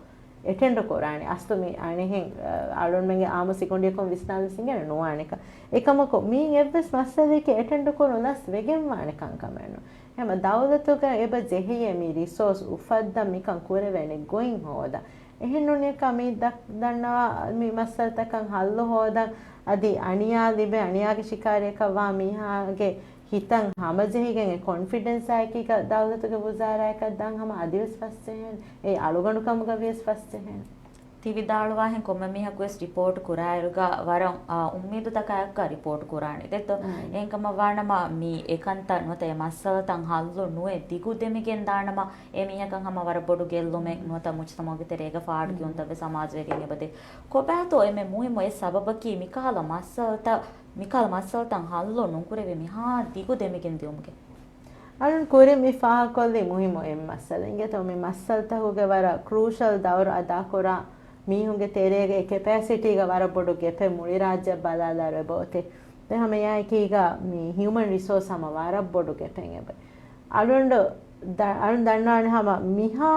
އެޓެންޑް ކުރާނެ. އަސްލު މި އަނެހެން، އަ، އަޅުންމެންގެ އާއްމު ސިކުނޑިއަކުން ވިސްނާލަސް އިނގޭނެ ނުވާނެކަން. އެކަމަކު މީން އެއްވެސް މައްސަލައެކޭ އެޓެންޑް ކުރުން ލަސް ވެގެންވާނެ ކަންކަމެއް ނޫން. ހަމަ ދައުލަތުގަ އެބަ ޖެހެޔޭ މި ރިސޯސް އުފައްދަން މިކަން ކުރެވޭނެ ގޮތް ހޯދަން. އެހެން ނޫނިއްޔާ މި ދަ-، ދަންނަވާ މި މައްސަލަތަކަށް ހައްލު ހޯދަން، އަދި އަނިޔާ ލިބޭ އަނިޔާގެ ޝިކާރިއަކަށް ވާ މީހާގެ ހިތަށް ހަމަޖެހިގެން އެ ކޮންފިޑެންސާ އެކީގަ ދައުލަތުގެ ވުޒާރާއަކަށް ދާން ހަމަ އަދިވެސް ފަސްޖެހޭނެ. އެ އަޅުގަނޑު ކަމުގަ ވިޔަސް ފަސްޖެހޭނެ. ތި ވިދާޅުވާހެން ކޮންމެ މީހަކުވެސް ރިޕޯޓް ކުރާއިރުގަ ވަރަށް، އާ، އުއްމީދުތަކާއެކުގަ ރިޕޯޓް ކުރާނެ. ދެއްތޯ؟ އާނ. އެހެންކަމަށް ވާނަމަ މި އެކަންތައް ނުވަތަ އެ މައްސަލަތައް ހައްލު ނުވެ ދިގު ދެމިގެން ދާނަމަ އެ މީހަކަށް ހަމަ ވަރަށް ބޮޑު ގެއްލުމެއް ނުވަތަ މުޖްތަމަޢުގެ ތެރޭގަ ފާޑު ކިޔުންތައް ވެސް ހަމަ އަޒުވެގެން އެބަދޭ. ކޮބާތޯ އެންމެ މުހިއްމު އެއް ސަބަބަކީ މިކަހަލަ މައްސަލަތައް، މިކަހަލަ މައްސަލަތައް ހައްލު ނުކުރެވި މިހާ ދިގު ދެމިގެން ދިއުމުގެ؟ އަޅުން ކުރިން މި ފާހަގަކޮށްލީ މުހިއްމު އެއް މައްސަލަ. އިނގޭތޯ މި މައްސަލަތަކުގެ ވަރަށް ކްރޫޝަލް ދައުރު އަދާކުރާ މީހުންގެ ތެރޭގަ އެ ކެޕޭސިޓީގަ ވަރަށް ބޮޑު ގެޕެއް މުޅި ރާއްޖެއަށް ބަލާލާއިރު އެބައޮތޭ. ދެން ހަމަ އެއާއެކީގަ މި ހިއުމަން ރިސޯސް ހަމަ ވަރަށް ބޮޑު ގެޕެއް އެބަ. އަޅުނޑު ދަ-، އަޅުން ދަންނާނެ ހަމަ މިހާ،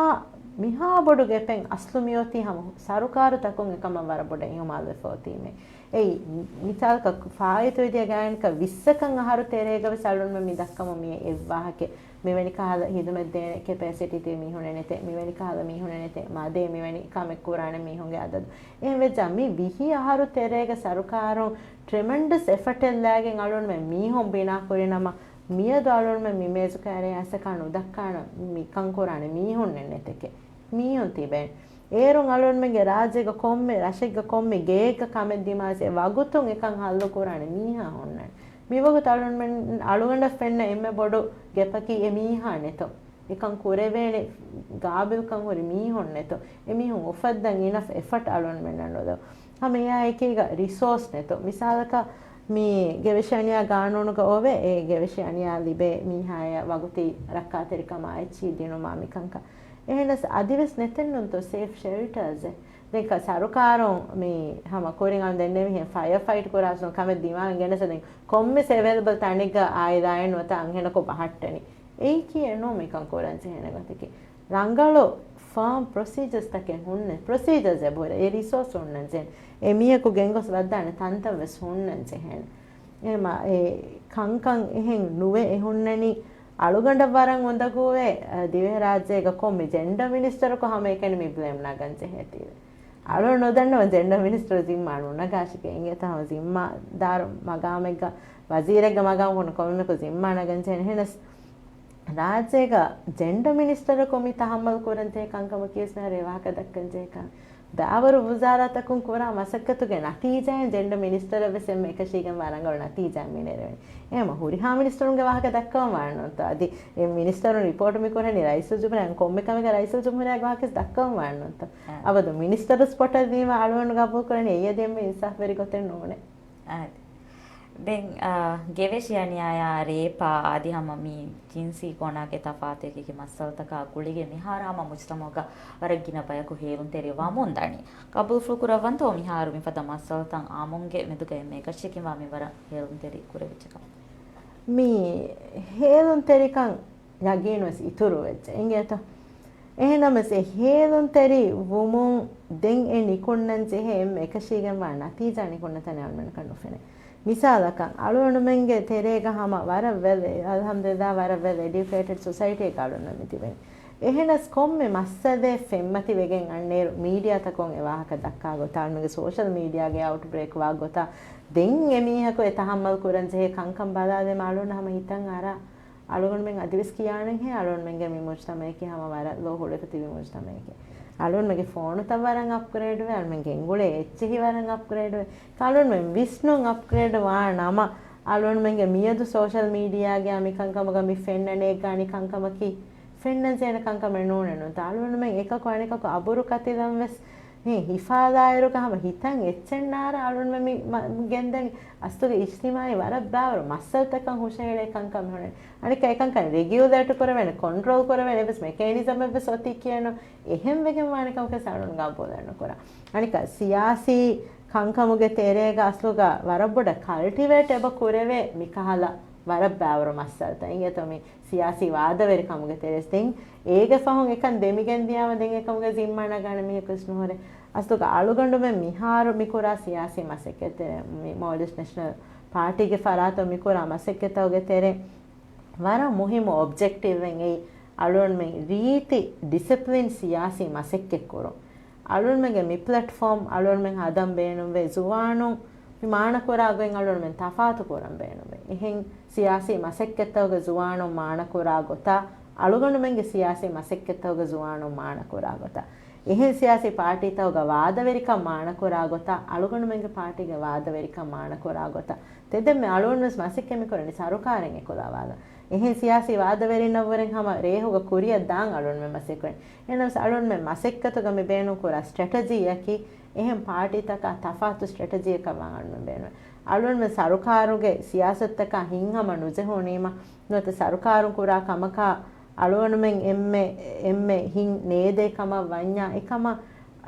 މިހާ ބޮޑު ގެޕެއް އަސްލު މިއޮތީ ހަމަ ސަރުކާރުތަކުން އެކަމަށް ވަރަށް ބޮޑަށް އިހުމާލުވެފަ އޮތީމޭ. އެއީ، މިސާލަކަށް ފާއިތުވެދިޔަ ގާތްގަނޑަކަށް ވިއްސަކަށް އަހަރު ތެރޭގަ ވެސް އަޅުންމެން މި ދައްކަމުން މި އެއްވާހަކައެއް. މިވެނި ކަހަލަ ހިދުމަތް ދޭނެ ކެޕޭސިޓީ ތިބި މީހުން ނެތޭ، މިވެނި ކަހަލަ މީހުން ނެތޭ، މާދޭ މިވެނި ކަމެއް ކުރާނެ މީހުންގެ އަދަދު. އެހެން ވެއްޖާ މި ވިހި އަހަރު ތެރޭގަ ސަރުކާރުން ޓްރެމެންޑަސް އެފަޓެއް ލާގެން އަޅުންމެން މީހުން ބިނާ ކުރިނަމަ، މިއަދު އަޅުންމެން މި މޭޒު ކާރޭ އައިސްއަކާ ނުދައްކާނަ މި ކަން ކުރާނެ މީހުންނެއް ނެތެކޭ. މީހުން ތިބެން. އޭރުން އަޅުންމެންގެ ރާއްޖޭގަ ކޮންމެ ރަށެއްގަ ކޮންމެ ގެއެއްގަ ކަމެއް ދިމާވެސް އެ ވަގުތުން އެކަން ހައްލު ކުރާނެ މީހާ ހުންނަން. މިވަގުތު އަޅުންމެން އަޅުގަނޑަށް ފެންނަ އެންމެ ބޮޑު ގެޕަކީ އެ މީހާ ނެތުން. އެކަން ކުރެވޭނެ ގާބިލްކަން ހުރި މީހުން ނެތޯ. އެމީހުން އުފައްދަން އިނަފް އެފަޓް އަޅުގަނޑުމެންނަށް ނުލޯ. ހަމަ އެއާ އެކީގަ ރިސޯސް ނެތޯ. މިސާލަކަށް މި ގެވެށި އަނިޔާ ގާނޫނުގަ އޮވޭ، އެ ގެވެށި އަނިޔާ ލިބޭ މީހާޔަށް ވަގުތީ ރައްކާތެރިކަމާ އެއްޗިހި ދިނުމާ މިކަންކަން. އެހެނަސް އަދިވެސް ނެތެއްނުންތޯ ސޭފް ޝެލްޓާސް. ދެން ކަ-، ސަރުކާރުން މި ހަމަ ކުރިން އަން ދެންނެވިހެން ފަޔަރ ފައިޓް ކުރާސްނު ކަމެއް ދިމާވެން ގެނެސް ދެން ކޮންމެސް އެވެލެބަލް ތަނެއްގަ އާއިލާއެއް ނުވަތަ އަންހެނަކު ބަހައްޓަނީ. އެއީކީ އެނޫ މިކަން ކުރަން ޖެހޭނެ ގޮތަކީ. ރަނގަޅު ފާމް ޕްރޮސީޖަރސް ތަކެއް ހުންނެ، ޕްރޮސީޖަރސް އެބަހުރޭ، އެ ރިސޯސް ހުންނަން ޖެހޭނެ. އެ މީހަކު ގެންގޮސް ވައްދާނެ ތަންތަން ވެސް ހުންނަން ޖެހޭނެ. އެމަ-، އެ ކަންކަން އެހެން ނުވެ އެ ހުންނަނީ އަޅުގަނޑަށް ވަރަށް އުނދަގޫވޭ، އަ، ދިވެހިރާއްޖޭގަ ކޮންމެ ޖެންޑަ މިނިސްޓަރަކު ހަމައެކަނި މި ބްލޭމް ނަގަން ޖެހޭތީވެ. އަޅު ނުދަންނަވަން ޖެންޑަ މިނިސްޓަރު ޒިންމާ ނުނަގާށިކޭ އިނގޭތަ ހަމަ ޒިންމާދާރު މަގާމެއްގަ ވަޒީރެއްގެ މަގާމު ކޮންމެކު ޒިންމާ ނަގަން ޖެހޭނެ. އެހެނަސް ރާއްޖޭގަ ޖެންޑަ މިނިސްޓަރަކު މި ތަހައްމަލް ކުރަން ޖެހޭ ކަންކަމަކީ ވެސް މިހާރު އެ ވާހަކަ ދައްކަން ޖެހޭ ކަން. ބާވަރު ވުޒާރާތަކުން ކުރާ މަސައްކަތުގެ ނަތީޖާއިން ޖެންޑަ މިނިސްޓަރަށް ވެސް އެންމެ އެކަށީގެންވާ ރަނގަޅު ނަތީޖާ މިނެރެވެނީ. އެހެމަ ހުރިހާ މިނިސްޓަރުންގެ ވާހަކަ ދައްކަވަން ވާނެ ނޫންތޯ؟ އަދި އެ މިނިސްޓަރުން ރިޕޯޓް މި ކުރަނީ ރައީސުލްޖުމްހޫރިއްޔާ، ކޮންމެ ކަމެއްގަ ރައީސުލްޖުމްހޫރިއްޔާގެ ވާހަކަ ވެސް ދައްކަވަން ވާނެ ނޫންތޯ؟ އާ. އަބަދު މިނިސްޓަރު ސްޕޮޓަށް ދީމަ އަޅުގަނޑު ގަބޫލު ކުރަނީ އެއީ އަދި އެންމެ އިންސާފްވެރި ގޮތެއް ނޫނޭ. އާދެ. ދެން، އާ، ގެވެށި އަނިޔާޔާ ރޭޕާ އަދި ހަމަ މި ޖިންސީ ގޮނާގެ ތަފާތު އެކި މައްސަލަތަކާ ގުޅިގެން މިހާރު ހަމަ މުޖްތަމަޢުގަ ވަރަށް ގިނަ ބަޔަކު ހޭލުންތެރިވާ މުންދަނީ. ގަބޫލުފުޅު ކުރައްވަންތޯ މިހާރު މިފަދަ މައްސަލަތައް އާއްމުންގެ މެދުގައި އެންމެ އެކަށީގެންވާ މިންވަރަށް ހޭލުންތެރި ކުރެވިއްޖެކަމަށް؟ މި ހޭލުންތެރިކަން ޔަގީންވެސް އިތުރުވެއްޖެ އިނގޭތޯ. އެހެންނަމަވެސް އެ ހޭލުންތެރި ވުމުން ދެން އެ ނިކުންނަން ޖެހޭ އެންމެ އެކަށީގެންވާ ނަތީޖާ ނިކުންނަތަނެއް އަޅުމެންނަކަށް ނުފެނޭ. މިސާލަކަށް، އަޅުގަނޑުމެންގެ ތެރޭގަ ހަމަ ވަރަށް ވެލް، އަލްޙަމްދުލިއްލާ، ވަރަށް ވެލް އެޑިއުކޭޓެޑް ސޮސައިޓީއެއްގަ އަޅުގަނޑުމެން މި ތިބެނީ. އެހެނަސް ކޮންމެ މައްސަލައެއް ފެންމަތިވެގެން އަންނައިރު މީޑިއާތަކުން އެ ވާހަކަ ދައްކާ ގޮތާ، އަޅުމެންގެ ސޯޝަލް މީޑިއާގެ އައުޓްބްރޭކް ވާ ގޮތާ، ދެން އެ މީހަކު އެ ތަޙައްމަލް ކުރަން ޖެހޭ ކަންކަން ބަލާލީމަ އަޅުގަނޑު ހަމަ ހިތަށް އަރާ. އަޅުގަނޑުމެން އަދިވެސް ކިޔާނެހޭ، އަޅުގަނޑުމެންގެ މި މުޖްތަމަޢަކީ ހަމަ ވަރަށް ލޯ ހުޅުވިފަ ތިބި މުޖްތަމަޢެކޭ. އަޅުގަނޑުމެންގެ ފޯނުތައް ވަރަށް އަޕްގްރޭޑްވޭ، އަޅުގަނޑުމެންގެ އެނގުޅޭ އެއްޗެހި ވަރަށް އަޕްގްރޭޑްވޭ. އަޅުގަނޑުމެން ވިސްނުން އަޕްގްރޭޑް ވާ ނަމަ، އަޅުގަނޑުމެންގެ މިއަދު ސޯޝަލް މީޑިއާގައި މި ކަންކަމުގަ މި ފެންނަނީ އެއްގަ އަނެއް ކަންކަމަކީ ފެންނަން ޖެހޭނެ ކަންކަމެއް ނޫނޭ ނޫންތަ؟ އަޅުގަނޑުމެން އެކަކު އަނެކަކު އަބުރު ކަތިލަން ވެސް ހި-، ހިފާލާއިރުގަ ހަމަ ހިތަށް އެއްޗެއް ނާރާ އަޅުގަނޑުމެން މި މަ-، ގެންދަނީ. އަސްލުގަ އިޖްތިމާޢީ ވަރަށް ބާވަރު މައްސަލަތަކަށް ހުށަހެޅޭ ކަންކަމެއް ހުންނަނީ. އަނެއްކާ އެކަންކަން ރެގިއުލޭޓް ކުރެވޭނެ، ކޮންޓްރޯލް ކުރެވޭނެ އެއްވެސް މެކޭނިޒަމެއްވެސް އޮތީކީއެއްނު. އެހެން ވެގެން ވާނެ ކަމަކަށް އަޅުގަނޑު ގަބޫލެއް ނުކުރާ. އަނެއްކާ ސިޔާސީ ކަންކަމުގެ ތެރޭގަ އަސްލުގަ ވަރަށް ބޮޑަށް ކަލްޓިވޭޓް އެބަ ކުރެވޭ މިކަހަލަ ވަރަށް ބާވަރު މައްސަލަތައް. އިނގޭތޯ މި ސިޔާސީ ވާދަވެރިކަމުގެ ތެރޭސް ދެން އޭގެ ފަހުން އެކަން ދެމިގެން ދިޔާމަ ދެން އެކަމުގެ ޒިންމާ ނަގާނެ މީހަކުވެސް ނުހުރޭ. އަސްލުގަ އަޅުގަނޑުމެން މިހާރު މި ކުރާ ސިޔާސީ މަސައްކަތްތެރޭ މި މޯލްޑިވްސް ނެޝަނަލް ޕާޓީގެ ފަރާތުން މި ކުރާ މަސައްކަތްތަކުގެ ތެރޭ ވަރަށް މުހިއްމު އޮބްޖެކްޓިވްއެއް އެއީ އަޅުގަނޑުމެން ރީތި ޑިސިޕްލިން ސިޔާސީ މަސައްކަތް ކުރުން. އަޅުގަނޑުމެންގެ މި ޕްލެޓްފޯމް އަޅުގަނޑުމެން ހަދަން ބޭނުންވޭ ޒުވާނުން މި މާނަކުރާ ގޮތް އަޅުގަނޑުމެން ތަފާތު ކުރަން ބޭނުންވޭ. އެހެން ސިޔާސީ މަސައްކަތްތަކުގެ ޒުވާނުން މާނަކުރާ ގޮތާ، އަޅުގަނޑުމެންގެ ސިޔާސީ މަސައްކަތްތަކުގެ ޒުވާނުން މާނަކުރާ ގޮތާ، އެހެން ސިޔާސީ ޕާޓީތަކުގެ ވާދަވެރިކަން މާނަކުރާ ގޮތާ، އަޅުގަނޑުމެންގެ ޕާޓީގެ ވާދަވެރިކަން މާނަކުރާ ގޮތާ، ތެދެއްމެ އަޅުގަނޑުވެސް މަސައްކަތް މިކުރަނީ ސަރުކާރެއް އެކުލަވާލަން. އެހެން ސިޔާސީ ވާދަވެރިންނަށްވުރެން ހަމަ ރޭހުގަ ކުރިއަށް ދާން އަޅުގަނޑުމެން މަސައްކަތް ކުރަނީ. އެހެނަސް އަޅުގަނޑުމެން މަސައްކަތުގަ މި ބޭނުން ކުރާ ސްޓްރެޓަޖީއަކީ އެހެން ޕާޓީތަކާ ތަފާތު ސްޓްރެޓަޖީއަކަށް ވާން އަޅުގަނޑުމެން ބޭނުން. އަޅުގަނޑުމެން ސަރުކާރުގެ ސިޔާސަތުތަކާ ހިތްހަމަ ނުޖެހުނީމަ، ނުވަތަ ސަރުކާރުން ކުރާ ކަމަކާ އަޅުގަނޑުމެން އެންމެ، އެންމެ ހިތް ނޭދޭ ކަމަށް ވަންޏާ އެކަމަށް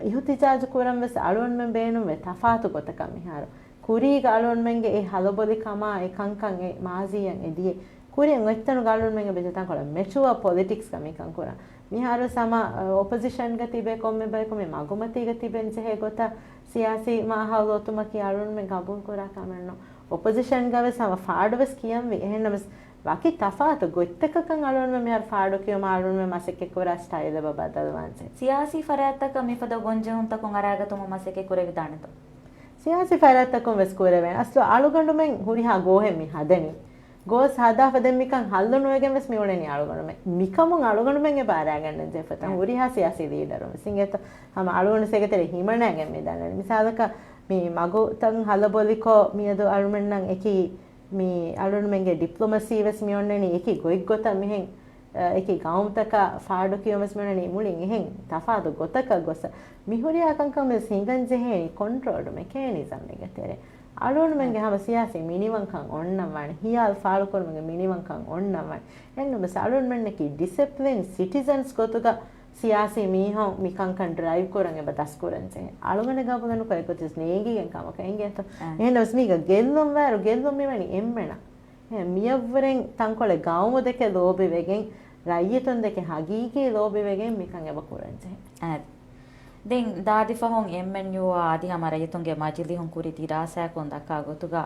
އިހުތިޖާޖު ކުރަން ވެސް އަޅުގަނޑުމެން ބޭނުންވޭ ތަފާތު ގޮތަކަށް މިހާރު. ކުރީގަ އަޅުގަނޑުމެންގެ އެ ހަލަބޮލިކަމާ އެ ކަންކަން އެ މާޒީއަށް އެ ދިޔަ. ކުރިން އޮތްތަނުގަ އަޅުގަނޑުމެން އެބަޖެހޭ ތަންކޮޅެއް މެޗުއާ ޕޮލިޓިކްސްގަ މިކަން ކުރާ. މިހާރު ހަމަ، އަ، އޮޕޮޒިޝަންގަ ތިބޭ ކޮންމެ ބަޔަކު މި މަގުމަތީގަ ތިބެން ޖެހޭ ގޮތަށް ސިޔާސީ މާހައުލު އޮތުމަކީ އަޅުގަނޑުމެން ގަބޫލު ކުރާ ކަމެއް ނޫން. އޮޕޮޒިޝަންގަ ވެސް ހަމަ ފާޑު ވެސް ކިޔަންވީ. އެހެންނަމަވެސް ވަކި ތަފާތު ގޮތްތަކަކަށް އަޅުގަނޑުމެން މިހާރު ފާޑު ކިޔުމަށް އަޅުގަނޑުމެން މަސައްކަތް ކުރާ ސްޓައިލް އެބަ ބަދަލުވާންޖެހޭ. ސިޔާސީ ފަރާތްތަކަށް މިފަދަ ގޮންޖެހުންތަކުން އަރާގަތުމަށް މަސައްކަތް ކުރެވިދާނެތޯ؟ ސިޔާސީ ފަރާތްތަކުން ވެސް ކުރެވޭނެ. އަސްލު އަޅުގަނޑުމެން ހުރިހާ ގޯހެއް މި ހަދަނީ. ގޯސް ހަދާފަ ދެން މިކަން ހައްލު ނުވެގެން ވެސް މި އުޅެނީ އަޅުގަނޑުމެން. މިކަމުން އަޅުގަނޑުމެން އެބަ އަރާގަންނަން ޖެހޭ ފަތަން ހުރިހާ ސިޔާސީ ލީޑަރުން ވެސް އިނގޭތޯ ހަމަ އަޅުގަނޑު ސޭގެތެރެ ހިމަނައިގެން މި ދަންނަނީ. މިސާލަކަށް މި މަގުތައް ހަލަބޮލިކޮށް މިއަދު އަޅުމެންނަށް އެކި މި އަޅުންމެންގެ ޑިޕްލޮމަސީ ވެސް މި އޮންނަނީ އެކި ގޮތްގޮތަށް މިހެން އެކި ގައުމުތަކާ ފާޑު ކިޔުމަސް މިއުޅެނީ މުޅިން އެހެން ތަފާތު ގޮތަކަށް ގޮސް، މިހުރިހާ ކަންކަމެސް ހިނގަން ޖެހޭނީ ކޮންޓްރޯލްޑް މެކޭނިޒަމްއެއްގެ ތެރޭ. އަޅުގަނޑުމެންގެ ހަމަ ސިޔާސީ މިނިވަންކަން އޮންނަން ވާނެ، ހިޔާލު ފާޅުކުރުމުގެ މިނިވަންކަން އޮންނަން ވާނެ. އެހެންނަމަވެސް އަޅުގަނޑުމެންނަކީ ޑިސިޕްލިން ސިޓިޒަންސް ގޮތުގަ ސިޔާސީ މީހުން މި ކަންކަން ޑްރައިވް ކުރަން އެބަ ދަސްކުރަން ޖެހޭ. އަޅުގަނޑެއް ގަބޫލެއް ނުކުރޭ އެގޮތަސް ނޭނގިގެން ކަމަކަށް އެނގޭތޯ. އެހެންނަމަވެސް މީގަ ގެއްލުން ވާއިރު ގެއްލުން މިވަނީ އެންމެނަށް. އެ މިޔަށްވުރެން ތަންކޮޅެއް ގައުމު ދެކެ ލޯބިވެގެން، ރައްޔިތުން ދެކެ ހަގީގީ ލޯބިވެގެން މިކަން އެބަ ކުރަންޖެހޭ. އާދެ. ދެން ދާދި ފަހުން އެމްއެންޔޫއާ އަދި ހަމަ ރައްޔިތުންގެ މަޖިލީހުން ކުރި ދިރާސާއަކުން ދައްކާ ގޮތުގަ،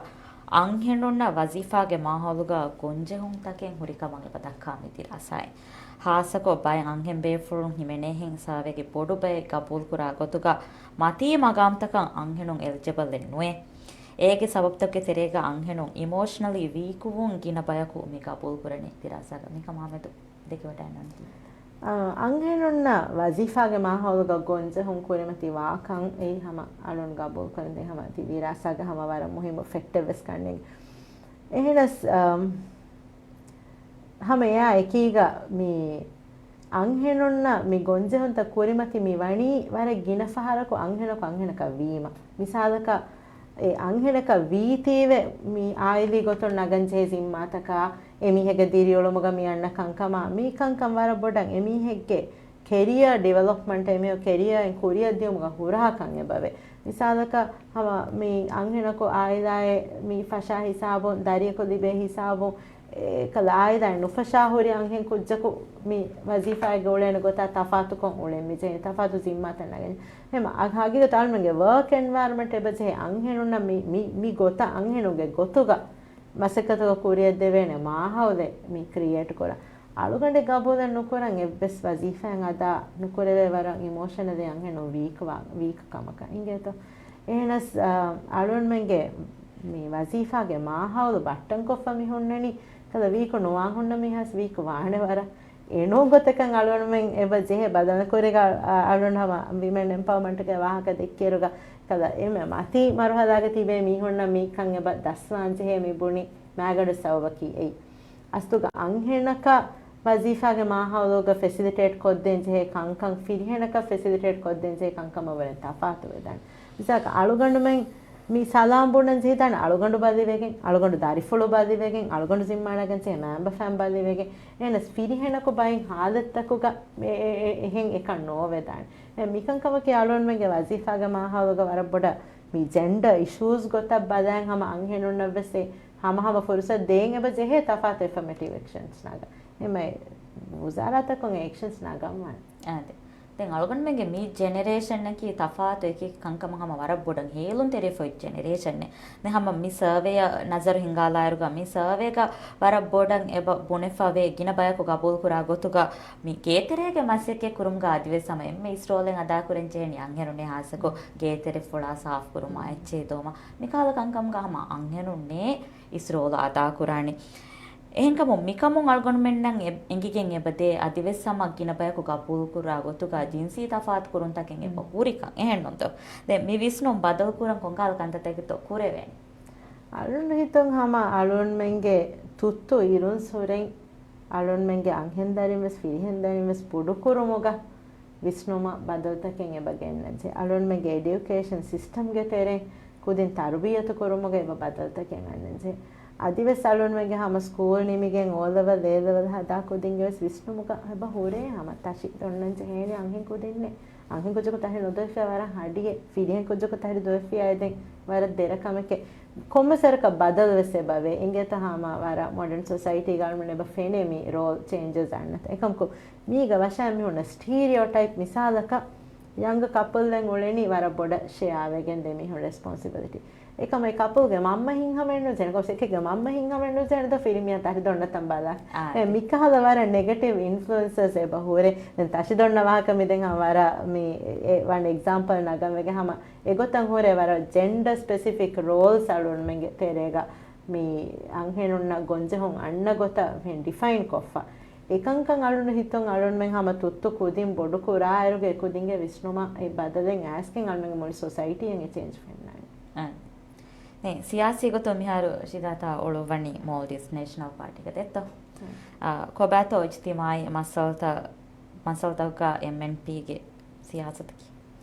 އަންހެނުންނަށް ވަޒީފާގެ މާހައުލުގަ ގޮންޖެހުންތަކެއް ހުރިކަމަށް އެބަ ދައްކާ މި ދިރާސާއިން. ހާއްސަކޮށް ބައެއް އަންހެން ބޭފުޅުން ހިމެނޭހެން ސަރވޭގެ ބޮޑު ބައެއް ގަބޫލުކުރާ ގޮތުގަ، މަތީ މަގާމްތަކަށް އަންހެނުން އެލިޖިބަލެއް ނުވޭ. އޭގެ ސަބަބުތަކުގެ ތެރޭގަ އަންހެނުން އިމޯޝަނަލީ ވީކުވުން ގިނަ ބަޔަކު މި ގަބޫލުކުރަނީ ދިރާސާގަ. މިކަމާ މެދު ދެކެވަޑައިގަންނަވާނެތީ. އަ، އަންހެނުންނަށް ވަޒީފާގެ މާހައުލުގަ ގޮންޖެހުން ކުރިމަތި ވާކަން އެއީ ހަމަ އަޅުން ގަބޫލުކުރަން ދޭ ހަމަ ތި ދިރާސާގަ ހަމަ ވަރަށް މުހިއްމު ފެކްޓެއް ވެސް ކަންނޭނގެ. އެހެނަސް، އަ، ހަމަ އެއާ އެކީގަ މި އަންހެނުންނަށް މި ގޮންޖެހުންތައް ކުރިމަތި މި ވަނީ ވަރަށް ގިނަ ފަހަރަކު އަންހެނަކު އަންހެނަކަށް ވީމަ. މިސާލަކަށް، އެ އަންހެނަކަށް ވީތީވެ މި އާއިލީ ގޮތުން ނަގަން ޖެހޭ ޒިންމާތަކާ، އެ މީހެއްގެ ދިރިއުޅުމުގަ މި އަންނަ ކަންކަމާ، މި ކަންކަން ވަރަށް ބޮޑަށް އެ މީހެއްގެ ކެރިއަރ ޑިވެލޮޕްމަންޓް، އެ މީހުން ކެރިއަރ އިން ކުރިއަށް ދިޔުމުގަ ހުރާ ކަން އެބަވޭ. މިސާލަކަށް ހަމަ މި އަންހެނަކު އާއިލާއެއް މި ފަށާ ހިސާބުން، ދަރިއަކު ލިބޭ ހިސާބުން، އެކަލަ އާއިލާއެއް ނުފަށާ ހުރި އަންހެން ކުއްޖަކު މި ވަޒީފާއެއްގަ އުޅޭނެ ގޮތާ ތަފާތުކޮށް އުޅެން މި ޖެހޭ ތަފާތު ޒިންމާތައް ނަގަނީ. ހަމަ ހަގީގަތަށް އަޅުމެންގެ ވަރކް އެންވަޔަރަމަންޓް އެބަ ޖެހޭ އަންހެނުންނަށް މި، މި، މި ގޮތަށް އަންހެނުންގެ ގޮތުގަ މަސައްކަތުގަ ކުރިއަށްދެވޭނެ މާހައުލެއް މި ކްރިއޭޓް ކުރަން. އަޅުގަނޑެއް ގަބޫލެއް ނުކުރަން އެއްވެސް ވަޒީފާއެއް އަދާ ނުކުރެވޭ ވަރަށް އިމޯޝަނަލީ އަންހެނުން ވީކް ވާ، ވީކް ކަމަކަށް އިނގޭތޯ. އެހެނަސް، އަ، އަޅުންމެންގެ މި ވަޒީފާގެ މާހައުލު ބައްޓަންކޮށްފަ މި ހުންނަނީ، ކަލަ ވީކު ނުވާ ހުންނަ މީހާސް ވީކު ވާނެ ވަރަށް. އެނޫން ގޮތަކަށް އަޅުންމެން އެބަ ޖެހޭ ބަދަލުކުރިގަ، އަ، އަޅުން ހަމަ ވިމެން އެމްޕަވަރމަންޓްގެ ވާހަކަ ދެއްކިއިރުގަ، ކަލަ އެންމެ މަތީ މަރުހަލާގަ ތިބޭ މީހުންނަށް މި ކަން އެބަ ދަސްވާން ޖެހޭ މި ބުނި މާގަނޑު ސަބަބަކީ އެއީ. އަސްލުގަ އަންހެނަކަށް ވަޒީފާގެ މާހައުލުގަ ފެސިލިޓޭޓް ކޮށްދޭން ޖެހޭ ކަންކަން ފިރިހެނަކަށް ފެސިލިޓޭޓް ކޮށްދޭން ޖެހޭ ކަންކަމަށް ވަރަށް ތަފާތު ވެދާނެ. މިސާލަކަށް އަޅުގަނޑުމެން މި ސަލާމް ބުނަން ޖެހިދާނެ އަޅުގަނޑު ބަލިވެގެން، އަޅުގަނޑު ދަރިފުޅު ބަލިވެގެން، އަޅުގަނޑު ޒިންމާ ނަގަން ޖެހޭ މައިންބަފައިން ބަލިވެގެން. އެހެނަސް ފިރިހެނަކު ބައެއް ހާލަތްތަކުގަ އެ، އެ، އެ، އެހެން އެކަން ނޯވެދާނެ. އެ، މިކަންކަމަކީ އަޅުގަނޑުމެންގެ ވަޒީފާގެ މާހައުލުގަ ވަރަށް ބޮޑަށް މި ޖެންޑަ އިޝޫސް ގޮތަށް ބަލަން ހަމަ އަންހެނުންނަށްވެސް އެ ހަމަ ހަމަ ފުރުސަތު ދޭން އެބަ ޖެހޭ ތަފާތު އެފަމޭޓިވް އެކްޝަންސް ނަގަން. އެމަ ވުޒާރާތަކުން އެ އެކްޝަންސް ނަގަން ވާނެ. އާދެ. ދެން އަޅުގަނޑުމެންގެ މި ޖެނެރޭޝަންއަކީ ތަފާތު އެކި ކަންކަމަށް ހަމަ ވަރަށް ބޮޑަށް ހޭލުންތެރި ފޮތް ޖެނެރޭޝަންއެއް. ދެން ހަމަ މި ސަރވޭއަށް ނަޒަރު ހިންގާލާއިރުގަ މި ސަރވޭގަ ވަރަށް ބޮޑަށް އެބަ ބުނެފަވޭ ގިނަ ބަޔަކު ގަބޫލުކުރާ ގޮތުގަ މި ގޭތެރޭގެ މަސައްކަތް ކުރުމުގަ އަދިވެސް ހަމަ އެންމެ އިސް ރޯލެއް އަދާކުރަން ޖެހެނީ އަންހެނުންނޭ ހާއްސަކޮށް ގޭތެރެ ފުޅާ ސާފުކުރުމާ އެއްޗެހި ދޮވުމާ މިކަހަލަ ކަންކަމުގަ ހަމަ އަންހެނުންނޭ އިސް ރޯލު އަދާކުރާނީ. އެހެންކަމުން މިކަމުން އަޅުގަނޑުމެންނަށް އެ-، އެނގިގެން އެބަދޭ އަދިވެސް ހަމަ ގިނަ ބަޔަކު ގަބޫލުކުރާ ގޮތުގަ ޖިންސީ ތަފާތު ކުރުންތަކެއް އެބަ ހުރިކަން. އެހެންނުންތޯ؟ ދެން މި ވިސްނުން ބަދަލުކުރަން ކޮންކަހަލަ ކަންތައްތަކެއްތޯ ކުރެވޭނެ؟ އަޅުން ހިތުން ހަމަ އަޅުންމެންގެ ތުއްތު އިރުންސުރެން އަޅުންމެންގެ އަންހެން ދަރިން ވެސް ފިރިހެން ދަރިން ވެސް ބޮޑުކުރުމުގަ ވިސްނުމަށް ބަދަލުތަކެއް އެބަ ގެންނަންޖެހޭ. އަޅުންމެންގެ އެޑިއުކޭޝަން ސިސްޓަމްގެ ތެރެއިން ކުދިން ތަރުބިއްޔަތު ކުރުމުގަ އެބަ ބަދަލުތަކެއް އަންނަންޖެހޭ. އަދިވެސް އަޅުންމެންގެ ހަމަ ސްކޫލް ނިމިގެން އޯ ލެވެލް، އޭ ލެވެލް ހަދާ ކުދިންގެ ވެސް ވިސްނުމުގަ އެބަ ހުރޭ ހަމަ ތަށި ދޮންނަން ޖެހޭނެ އަންހެން ކުދިންނެއް. އަންހެން ކުއްޖަކު ތަށި ނުދޮވެފިއްޔާ ވަރަށް ހަޑިއެއް، ފިރިހެން ކުއްޖަކު ތަށި ދޮވެފިއްޔާ އެދެން ވަރަށް ދެރަ ކަމެކޭ. ކޮންމެ ސަރަކަށް ބަދަލު ވެސް އެބަވޭ. އިނގޭތަ ހަމަ ވަރަށް މޮޑަން ސޮސައިޓީގަ އަޅުމެން އެބަ ފެނޭ މި ރޯލް ޗޭންޖެސް އަންނަތަ. އެކަމަކު މީގަ ވަށައި މިހުންނަ ސްޓީރިއޯޓައިޕް މިސާލަކަށް ޔަންގް ކަޕަލްއެއް އުޅެނީ ވަރަށް ބޮޑަށް ޝެއާވެގެން ދެ މީހުން ރެސްޕޮންސިބިލިޓީ. އެކަމަ އެ ކަޕަލްގެ މަންމަ ހިތްހަމައެއް ނުޖެހޭނެ، ކޮސް އެކެއްގެ މަންމަ ހިތްހަމައެއް ނުޖެހޭނެ ދޯ ފިރިމީހާ ތަށި ދޮންނަތަން ބަލާ. އާ، އެ މިކަހަލަ ވަރަށް ނެގެޓިވް އިންފްލުއެންސަސް އެބަ ހުރޭ. ދެން ތަށި ދޮންނަ ވާހަކަ މި ދެން ހަމަ ވަރަށް މި އެ ވަން އެގްޒާމްޕަލް ނަގަން ވެގެން ހަމަ އެގޮތަށް ހުރޭ ވަރަށް ޖެންޑަ ސްޕެސިފިކް ރޯލްސް އަޅުންމެންގެ ތެރޭގަ މި އަންހެނުންނަށް ގޮންޖެހުން އަންނަ ގޮތަށް މިހެން ޑިފައިން ކޮށްފަ. އެކަންކަން އަޅުން ހިތުން އަޅުންމެން ހަމަ ތުއްތު ކުދިން ބޮޑުކުރާއިރުގެ އެކުދިންގެ ވިސްނުމަށް އެ ބަދަލެއް އައިސްގެން އަޅުމެންގެ މުޅި ސޮސައިޓީއަށް އެ ޗޭންޖް ފެންނާނެ. އަ. ނެ، ސިޔާސީ ގޮތުން މިހާރު ޝިދާތާ އުޅުއްވަނީ މޯލްޑިވްސް ނޭޝަނަލް ޕާޓީގަ ދެއްތޯ؟ އާ، ކޮބާތޯ އިޖްތިމާޢީ މައްސަލަތައް، މައްސަލަތަކުގަ އެމްއެންޕީގެ ސިޔާސަތަކީ؟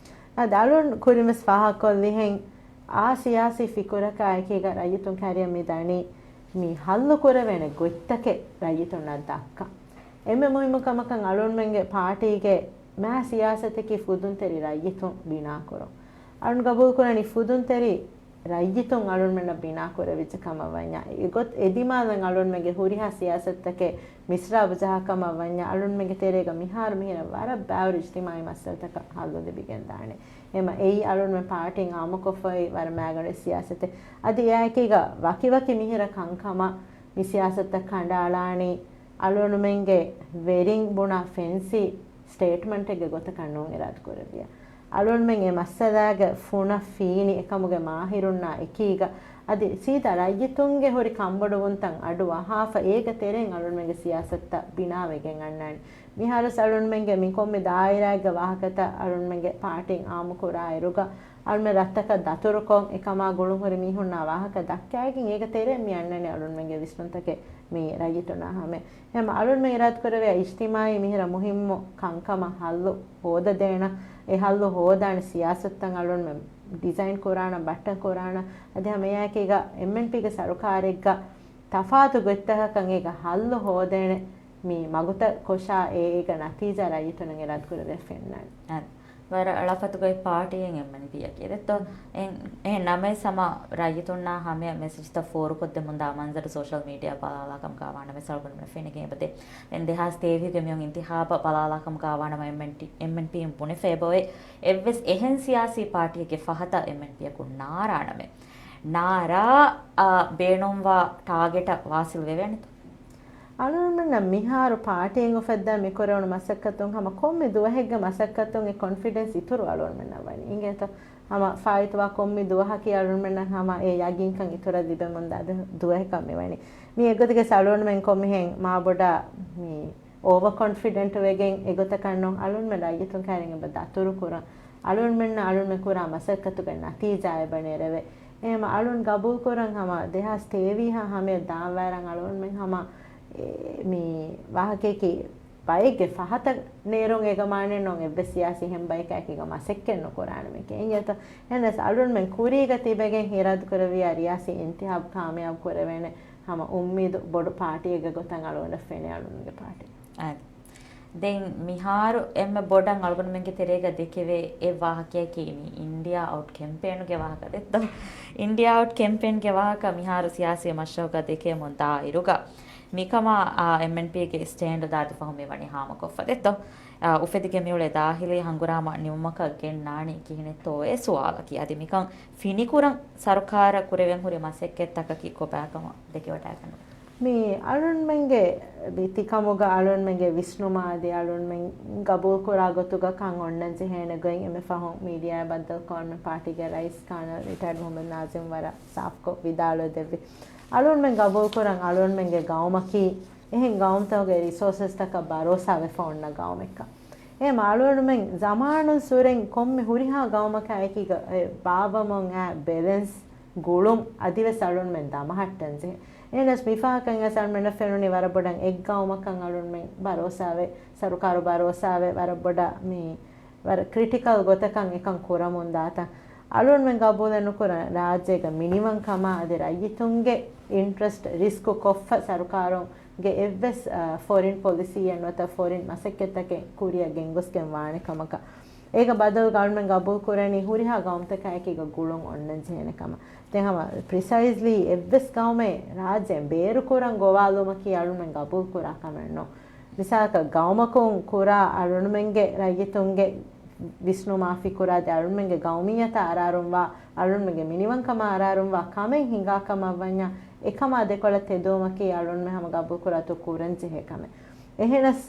އަދި އަޅުން ކުރިންވެސް ފާހަގަކޮށްލިހެން، އާ ސިޔާސީ ފިކުރަކާ އެކީގަ ރައްޔިތުން ކައިރިއަށް މި ދަނީ މި ހައްލު ކުރެވޭނެ ގޮތްތަކެއް ރައްޔިތުންނަށް ދައްކަން. އެންމެ މުހިއްމު ކަމަކަށް އަޅުންމެންގެ ޕާޓީގެ މާ ސިޔާސަތަކީ ފުދުންތެރި ރައްޔިތުން ބިނާކުރުން. އަޅުން ގަބޫލުކުރަނީ ފުދުންތެރި ރައްޔިތުން އަޅުންމެންނަށް ބިނާކުރެވިއްޖެ ކަމަށް ވަންޏާ، އެގޮތް އެދިމާލަށް އަޅުންމެންގެ ހުރިހާ ސިޔާސަތުތަކެއް މިސްރާބު ޖަހާ ކަމަށް ވަންޏާ، އަޅުންމެންގެ ތެރޭގަ މިހާރު މިހިރަ ވަރަށް ބައިވަރު އިޖްތިމާޢީ މައްސަލަތަކަށް ހައްލު ލިބިގެން ދާނެ. އެމަ އެއީ އަޅުންމެން ޕާޓީން އާއްމުކޮށްފައި ވަރަށް މާގަނޑު ސިޔާސަތެއް. އަދި އެއާއެކީގަ ވަކިވަކި މިހިރަ ކަންކަމަށް މި ސިޔާސަތުތައް ކަނޑައަޅާނީ އަޅުންމެންގެ ވެރިން ބުނާ ފެންސީ ސްޓޭޓްމަންޓެއްގެ ގޮތަކަށް ނޫން އިރާދަކުރެއްވިޔާ. އަޅުންމެން އެ މައްސަލާގެ ފުނަށް ފީނި އެކަމުގެ މާހިރުންނާ އެކީގަ، އަދި ސީދާ ރައްޔިތުންގެ ހުރި ކަންބޮޑުވުންތައް އަޑު އަހާފަ އޭގެ ތެރެއިން އަޅުންމެންގެ ސިޔާސަތުތައް ބިނާވެގެން އަންނާނެ. މިހާރުވެސް އަޅުންމެންގެ މި ކޮންމެ ދާއިރާއެއްގެ ވާހަކަތައް އަޅުންމެންގެ ޕާޓީން އާއްމުކުރާ އިރުގަ، އަޅުމެން ރަށްތަކަށް ދަތުރުކޮށް، އެކަމާ ގުޅުންހުރި މީހުންނާ ވާހަކަ ދައްކާގެން އޭގެ ތެރެއިން މި އަންނަނީ އަޅުންމެންގެ ވިސްނުންތަކެއް މި ރައްޔިތުންނާ ހަމަޔަށް. އެހެން އަޅުންމެން އިރާދަކުރެއްވިޔާ އިޖްތިމާޢީ މިހިރަ މުހިއްމު ކަންކަމަށް ހައްލު ހޯދަދޭނަ، އެ ހައްލު ހޯދާނެ ސިޔާސަތުތައް އަޅުންމެން ޑިޒައިން ކުރާނަ، ބައްޓަން ކުރާނަ، އަދި ހަމަ އެއާއެކީގަ އެމްއެންޕީގެ ސަރުކާރެއްގަ ތަފާތު ގޮތްތަކަކަށް އޭގަ ހައްލު ހޯދޭނެ މި މަގުތައް ކޮށާ، އޭގެ ނަތީޖާ ރައްޔިތުންނަށް އިރާދަކުރެވޭ ފެންނާނެ. އަދި ވަރަށް އަޅާފަތުގައި ޕާޓީއެއް އެމްއެންޕީއަކީ ދެއްތޯ؟ އެހެން ނަމަވެސް ހަމަ ރައްޔިތުންނާ ހަމަޔަށް މެސެޖްތައް ފޯރުކޮށްދެމުންދާ މަންޒަރު ސޯޝަލް މީޑިއާ ބަލާލާކަމުގަ ވާނަމަވެސް އަޅުގަނޑުމެން ފެނިގެން އެބަދޭ. ދެން ދެހާސް ތޭވީހުގެ މިއޮން އިންތިހާބަށް ބަލާލާކަމުގަ ވާނަމަ އެމްއެންޕީ، އެމްއެންޕީން ބުނެފަ އެބައޮތް އެއްވެސް އެހެން ސިޔާސީ ޕާޓީއެއްގެ ފަހަތަށް އެމްއެންޕީއަކު ނާރާނަމޭ. ނާރާ، އާ، ބޭނުންވާ ޓާގެޓަށް ވާސިލް ވެވޭނެތޯ؟ އަޅުންމެންނަށް މިހާރު ޕާޓީން އުފައްދާ މިކުރެވުނު މަސައްކަތުން ހަމަ ކޮންމެ ދުވަހެއްގެ މަސައްކަތުން އެ ކޮންފިޑެންސް އިތުރު އަޅުންމެންނަށް ވަނީ. އިނގޭތޯ؟ ހަމަ ފާއިތުވާ ކޮންމެ ދުވަހަކީ އަޅުންމެންނަށް ހަމަ އެ ޔަގީންކަން އިތުރަށް ލިބެމުންދާ ދުވަހެއްކަން މިވަނީ. މި އެއްގޮތުގެ އަޅުންމެން ކޮންމެހެން މާބޮޑާ މި އޯވަ ކޮންފިޑެންޓް ވެގެން އެގޮތަކަށް ނޫން. އަޅުންމެން ރައްޔިތުން ކައިރިން އެބަ ދަތުރު ކުރަން. އަޅުންމެންނަށް އަޅުންމެން ކުރާ މަސައްކަތުގެ ނަތީޖާ އެބަ ނެރެވޭ. އެހެމަ އަޅުން ގަބޫލުކުރަން ހަމަ ދެހާސް ތޭވީހާ ހަމަޔަށް ދާންވާރަން އަޅުންމެން ހަމަ އެ، މި ވާހަކަޔަކީ ބައެއްގެ ފަހަތަށް ނޭރުން އޭގަ މާނައެއް ނޫން އެއްވެސް ސިޔާސީ ހެން ބަޔަކާއެކީގަ މަސައްކަތް ނުކުރާނަމޭ. އެހެންވެ އަޅުންމެން ކުރީގަ ތިބެގެން އިރާދަކުރެއްވިޔާ ރިޔާސީ އިންތިހާބު ކާމިޔާބު ކުރެވޭނެ ހަމަ އުއްމީދު ބޮޑު ޕާޓީއެއްގެ ގޮތަށް އަޅުގަނޑަށް ފެނޭ އަޅުންގެ ޕާޓީ. އާދެ. ދެން މިހާރު އެންމެ ބޮޑަށް އަޅުގަނޑުމެންގެ ތެރޭގަ ދެކެވޭ އެއް ވާހަކަޔަކީ މި އިންޑިއާ އައުޓް ކެމްޕޭނުގެ ވާހަކަ ދެއްތޯ؟ އިންޑިއާ އައުޓް ކެމްޕޭންގެ ވާހަކަ މިހާރު ސިޔާސީ މަޝްރަހުގަ ދެކެމުން ދާ އިރުގަ މިކަމާ، އާ، އެމްއެންޕީގެ ސްޓޭންޑް ދާދި ފަހު މިވަނީ ހާމަކޮށްފަ ދެއްތޯ؟ އާ، އުފެދިގެން މިއުޅޭ ދާހިލީ ހަނގުރާމަ ނިމުމަކަށް ގެންނާނީ ކިހިނެއްތޯއޭ ސުވާލަކީ. އަދި މިކަން ފިނިކުރަން ސަރުކާރަށް ކުރެވެން ހުރި މަސައްކަތްތަކަކީ ކޮބާކަމަށް ދެކެވަޑައިގަންނަވާ. މި އަޅުންމެންގެ ތިކަމުގަ އަޅުންމެންގެ ވިސްނުމާ އަދި އަޅުންމެން ގަބޫލުކުރާ ގޮތުގަ ކަން އޮންނަން ޖެހޭނެ ގޮތް އެންމެ ފަހުން މީޑިއާއާ ބައްދަލުކޮށް އަޅުންމެން ޕާޓީގެ ރައީސް ކާނަލް ރިޓަޔަރޑް މުހައްމަދު ނާޒިމް ވަރަށް ސާފުކޮށް ވިދާޅުވެ ދެއްވި. އަޅުންމެން ގަބޫލުކުރަން އަޅުންމެންގެ ގައުމަކީ އެހެން ގައުމުތަކުގެ ރިސޯސަސްތަކަށް ބަރޯސާވެފަ އޮންނަ ގައުމެއްކަން. އެހެމަ އަޅުގަނޑުމެން ޒަމާނުން ސުރެން ކޮންމެ ހުރިހާ ގައުމަކާއެކީގަ އެ ބާއްވަމުން އައި ބެލެންސް ގުޅުން އަދިވެސް އަޅުންމެން ދަމަހައްޓަން ޖެހޭ. އެހެނަސް މިފަހަކަށް އަސް އަޅުމެންނަށް ފެނުނީ ވަރަށް ބޮޑަށް އެއްގައުމަކަށް އަޅުންމެން ބަރޯސާވެ، ސަރުކާރު ބަރޯސާވެ، ވަރަށް ބޮޑަށް މި ވަރަށް ކްރިޓިކަލް ގޮތަކަށް އެކަން ކުރަމުން ދާތަން. އަޅުންމެން ގަބޫލެއް ނުކުރަން ރާއްޖޭގަ މިނިވަންކަމާ އަދި ރައްޔިތުންގެ އިންޓްރެސްޓް ރިސްކު ކޮށްފަ ސަރުކާރުންގެ އެއްވެސް، އަ، ފޮރިން ޕޮލިސީއެއް ނުވަތަ ފޮރިން މަސައްކަތްތަކެއް ކުރިއަށް ގެންގޮސްގެން ވާނެ ކަމަކަށް. އޭގެ ބަދަލުގަ އަޅުމެން ގަބޫލު ކުރަނީ ހުރިހާ ގައުމުތަކާއެކީގަ ގުޅުން އޮންނަން ޖެހޭނެ ކަމަށް. ދެން ހަމަ ޕްރިސައިސްލީ އެއްވެސް ގައުމެއް ރާއްޖޭން ބޭރުކުރަން ގޮވާލުމަކީ އަޅުމެން ގަބޫލު ކުރާ ކަމެއް ނޫން. މިސާލަކަށް ގައުމަކުން ކުރާ އަޅުމެންގެ ރައްޔިތުންގެ ވިސްނުމާ ފިކުރާ އަދި އަޅުމެންގެ ގައުމިއްޔަތާ އަރާރުންވާ، އަޅުމެންގެ މިނިވަންކަމާ އަރާރުންވާ ކަމެއް ހިނގާ ކަމަށް ވަންޏާ، އެކަމާ ދެކޮޅަށް ތެދުވުމަކީ އަޅުމެން ހަމަ ގަބޫލުކުރާތޯ ކުރަން ޖެހޭ ކަމެއް. އެހެނަސް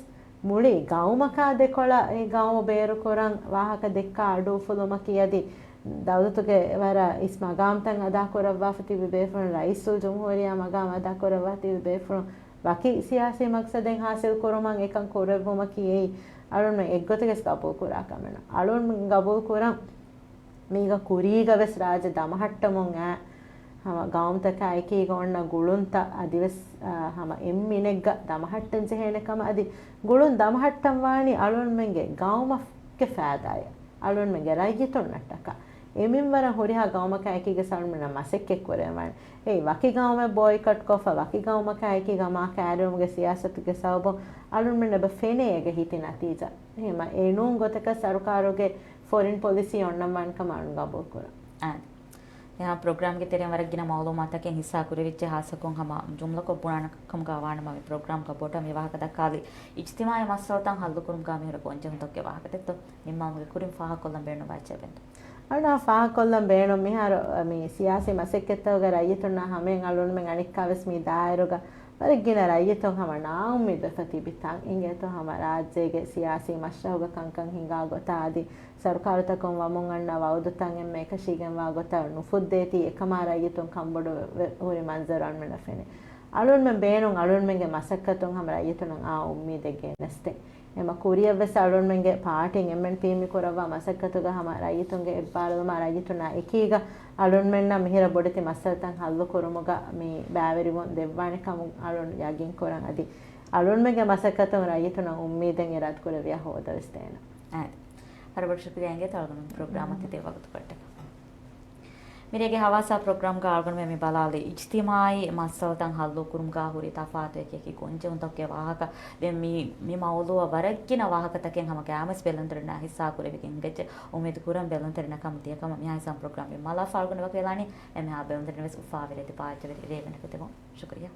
މުޅި ގައުމަކާ ދެކޮޅަށް އެ ގައުމު ބޭރުކުރަން ވާހަކަ ދެއްކާ އަޑު އުފުލުމަކީ އަދި ދައުލަތުގެ ވަރަށް އިސް މަގާމްތައް އަދާކުރައްވާފަ ތިބި ބޭފުޅުން، ރައީސުލްޖުމްހޫރިއްޔާ މަގާމް އަދާކުރައްވާ ތިބި ބޭފުޅުން ވަކި ސިޔާސީ މަގްސަދެއް ހާސިލް ކުރުމަށް އެކަން ކުރެއްވުމަކީ އެއީ އަޅުންމެން އެއްގޮތަކަސް ގަބޫލު ކުރާ ކަމެއް ނޫން. އަޅުންމެން ގަބޫލު ކުރަން މީގަ ކުރީގަ ވެސް ރާއްޖެ ދަމަހައްޓަމުން އައި ހަމަ ގައުމުތަކާ އެކީގަ އޮންނަ ގުޅުންތައް އަދިވެސް، އާ، ހަމަ އެއްމިނެއްގަ ދަމަހައްޓަން ޖެހޭނެ ކަމަށް. އަދި ގުޅުން ދަމަހައްޓަން ވާނީ އަޅުންމެންގެ ގައުމަށް ގެ ފައިދާއެއް، އަޅުންމެންގެ ރައްޔިތުންނަށްޓަކާ. އެ މިންވަރަށް ހުރިހާ ގައުމަކާ އެކީގަ އަޅުންމެންނަށް މަސައްކަތް ކުރެވެން ވާނެ. އެއީ، ވަކި ގައުމެއް ބޯއިކޮޓް ކޮށްފަ، ވަކި ގައުމަކާ އެކީގަ މާ ކައިރިވުމުގެ ސިޔާސަތުގެ ސަބަބުން އަޅުންމެންނަށް އެބަ ފެނޭ އޭގެ ހިތި ނަތީޖާ. އެހެންމަ އެ ނޫން ގޮތަކަށް ސަރުކާރުގެ ފޮރިން ޕޮލިސީ އޮންނަން ވާނެ ކަމަށް އަޅުން ގަބޫލު ކުރަން. އާދެ. އެހާ ޕްރޮގްރާމްގެ ތެރެއިން ވަރަށް ގިނަ މައުލޫމާތަކެއް ހިއްސާ ކުރެވިއްޖެ، ހާއްސަކޮށް ހަމަ ޖުމްލަކޮށް ބުނާނެ ކަމުގަ ވާނަމަ މި ޕްރޮގްރާމްގަ ބޮޑަށް މި ވާހަކަ ދައްކާލި އިޖްތިމާޢީ މައްސަލަތައް ހައްލުކުރުމުގަ މިހުރި ގޮންޖެހުންތަކުގެ ވާހަކަ ދެއްތޯ؟ ނިންމާލުމުގެ ކުރިން ފާހަގަކޮށްލަން ބޭނުންވާ އެއްޗެއް ބެންދު. އަޅުން ފާހަގަކޮށްލަން ބޭނުން މިހާރު މި ސިޔާސީ މަސައްކަތްތަކުގަ ރައްޔިތުންނާ ހަމައިން އަޅުންމެން އަނެއްކާވެސް މި ދާއިރުގަ ވަރަށް ގިނަ ރައްޔިތުން ހަމަ ނާއުއްމީދުވެފަ ތިބި ތަން އިނގޭތޯ ހަމަ ރާއްޖޭގެ ސިޔާސީ މަޝްރަހުގަ ކަންކަން ހިނގާ ގޮތާ އަދި ސަރުކާރުތަކުން ވަމުން އަންނަ ވައުދުތައް އެންމެ އެކަށީގެންވާ ގޮތަށް ނުފުއްދޭތީ އެކަމާ ރައްޔިތުން ކަންބޮޑުވެ ހުރި މަންޒަރު އަޅުމެންނަށް ފެނޭ. އަޅުންމެން ބޭނުން އަޅުންމެންގެ މަސައްކަތުން ހަމަ ރައްޔިތުންނަށް އާ އުއްމީދެއް ގެނެސްދޭ. އެމަ ކުރިއަށްވެސް އަޅުންމެންގެ ޕާޓީން އެންޕީޕީ މި ކުރައްވާ މަސައްކަތުގަ ހަމަ ރައްޔިތުންގެ އެއްބާރުލުމާ ރައްޔިތުންނާ އެކީގަ އަޅުންމެންނަށް މިހިރަ ބޮޑެތި މައްސަލަތައް ހައްލު ކުރުމުގަ މި ބައިވެރިވުން ދެއްވާނެ ކަމުން އަޅުން ޔަގީން ކުރަން އަދި އަޅުންމެންގެ މަސައްކަތުން ރައްޔިތުންނަށް އުއްމީދެއް އެރާދު ކުރެއްވިޔާ ހޯދަވެސް ދޭނަން. އާދެ. ވަރަށް ބޮޑަށް ޝުކުރިއްޔާ އިނގޭތޯ އަޅުގަނޑު ޕްރޮގްރާމަށް ތި ދެއްވި ވަގުތުކޮޅަށްޓަކާ. މިރޭގެ ހަވާސާ ޕްރޮގްރާމްގަ އަޅުގަނޑުމެން މި ބަލާލި އިޖްތިމާޢީ މައްސަލަތައް ހައްލު ކުރުމުގަ ހުރި ތަފާތު އެކި އެކި ގޮންޖެހުންތަކުގެ ވާހަކަ. ދެން މި، މި މައުޟޫޢަށް ވަރަށް ގިނަ ވާހަކަތަކެއް ހަމަ ގައިމުވެސް ބެލުންތެރިންނާ ހިއްސާ ކުރެވިގެން ހިނގައްޖެ. އުއްމީދު ކުރަން ބެލުންތެރިންނަށް ކަމު ދިޔަ ކަމަށް މިހާ ހިސާބުން ޕްރޮގްރާމް މި މަލާ ފާޅުގަނޑު ވަކިވެލާނީ. އެމެހާ ބެލުންތެރިން ވެސް އުފާވެރި އަދި ބާއްޖަވެރި ރޭވެނެކެ ދެމުން. ޝުކުރިއްޔާ.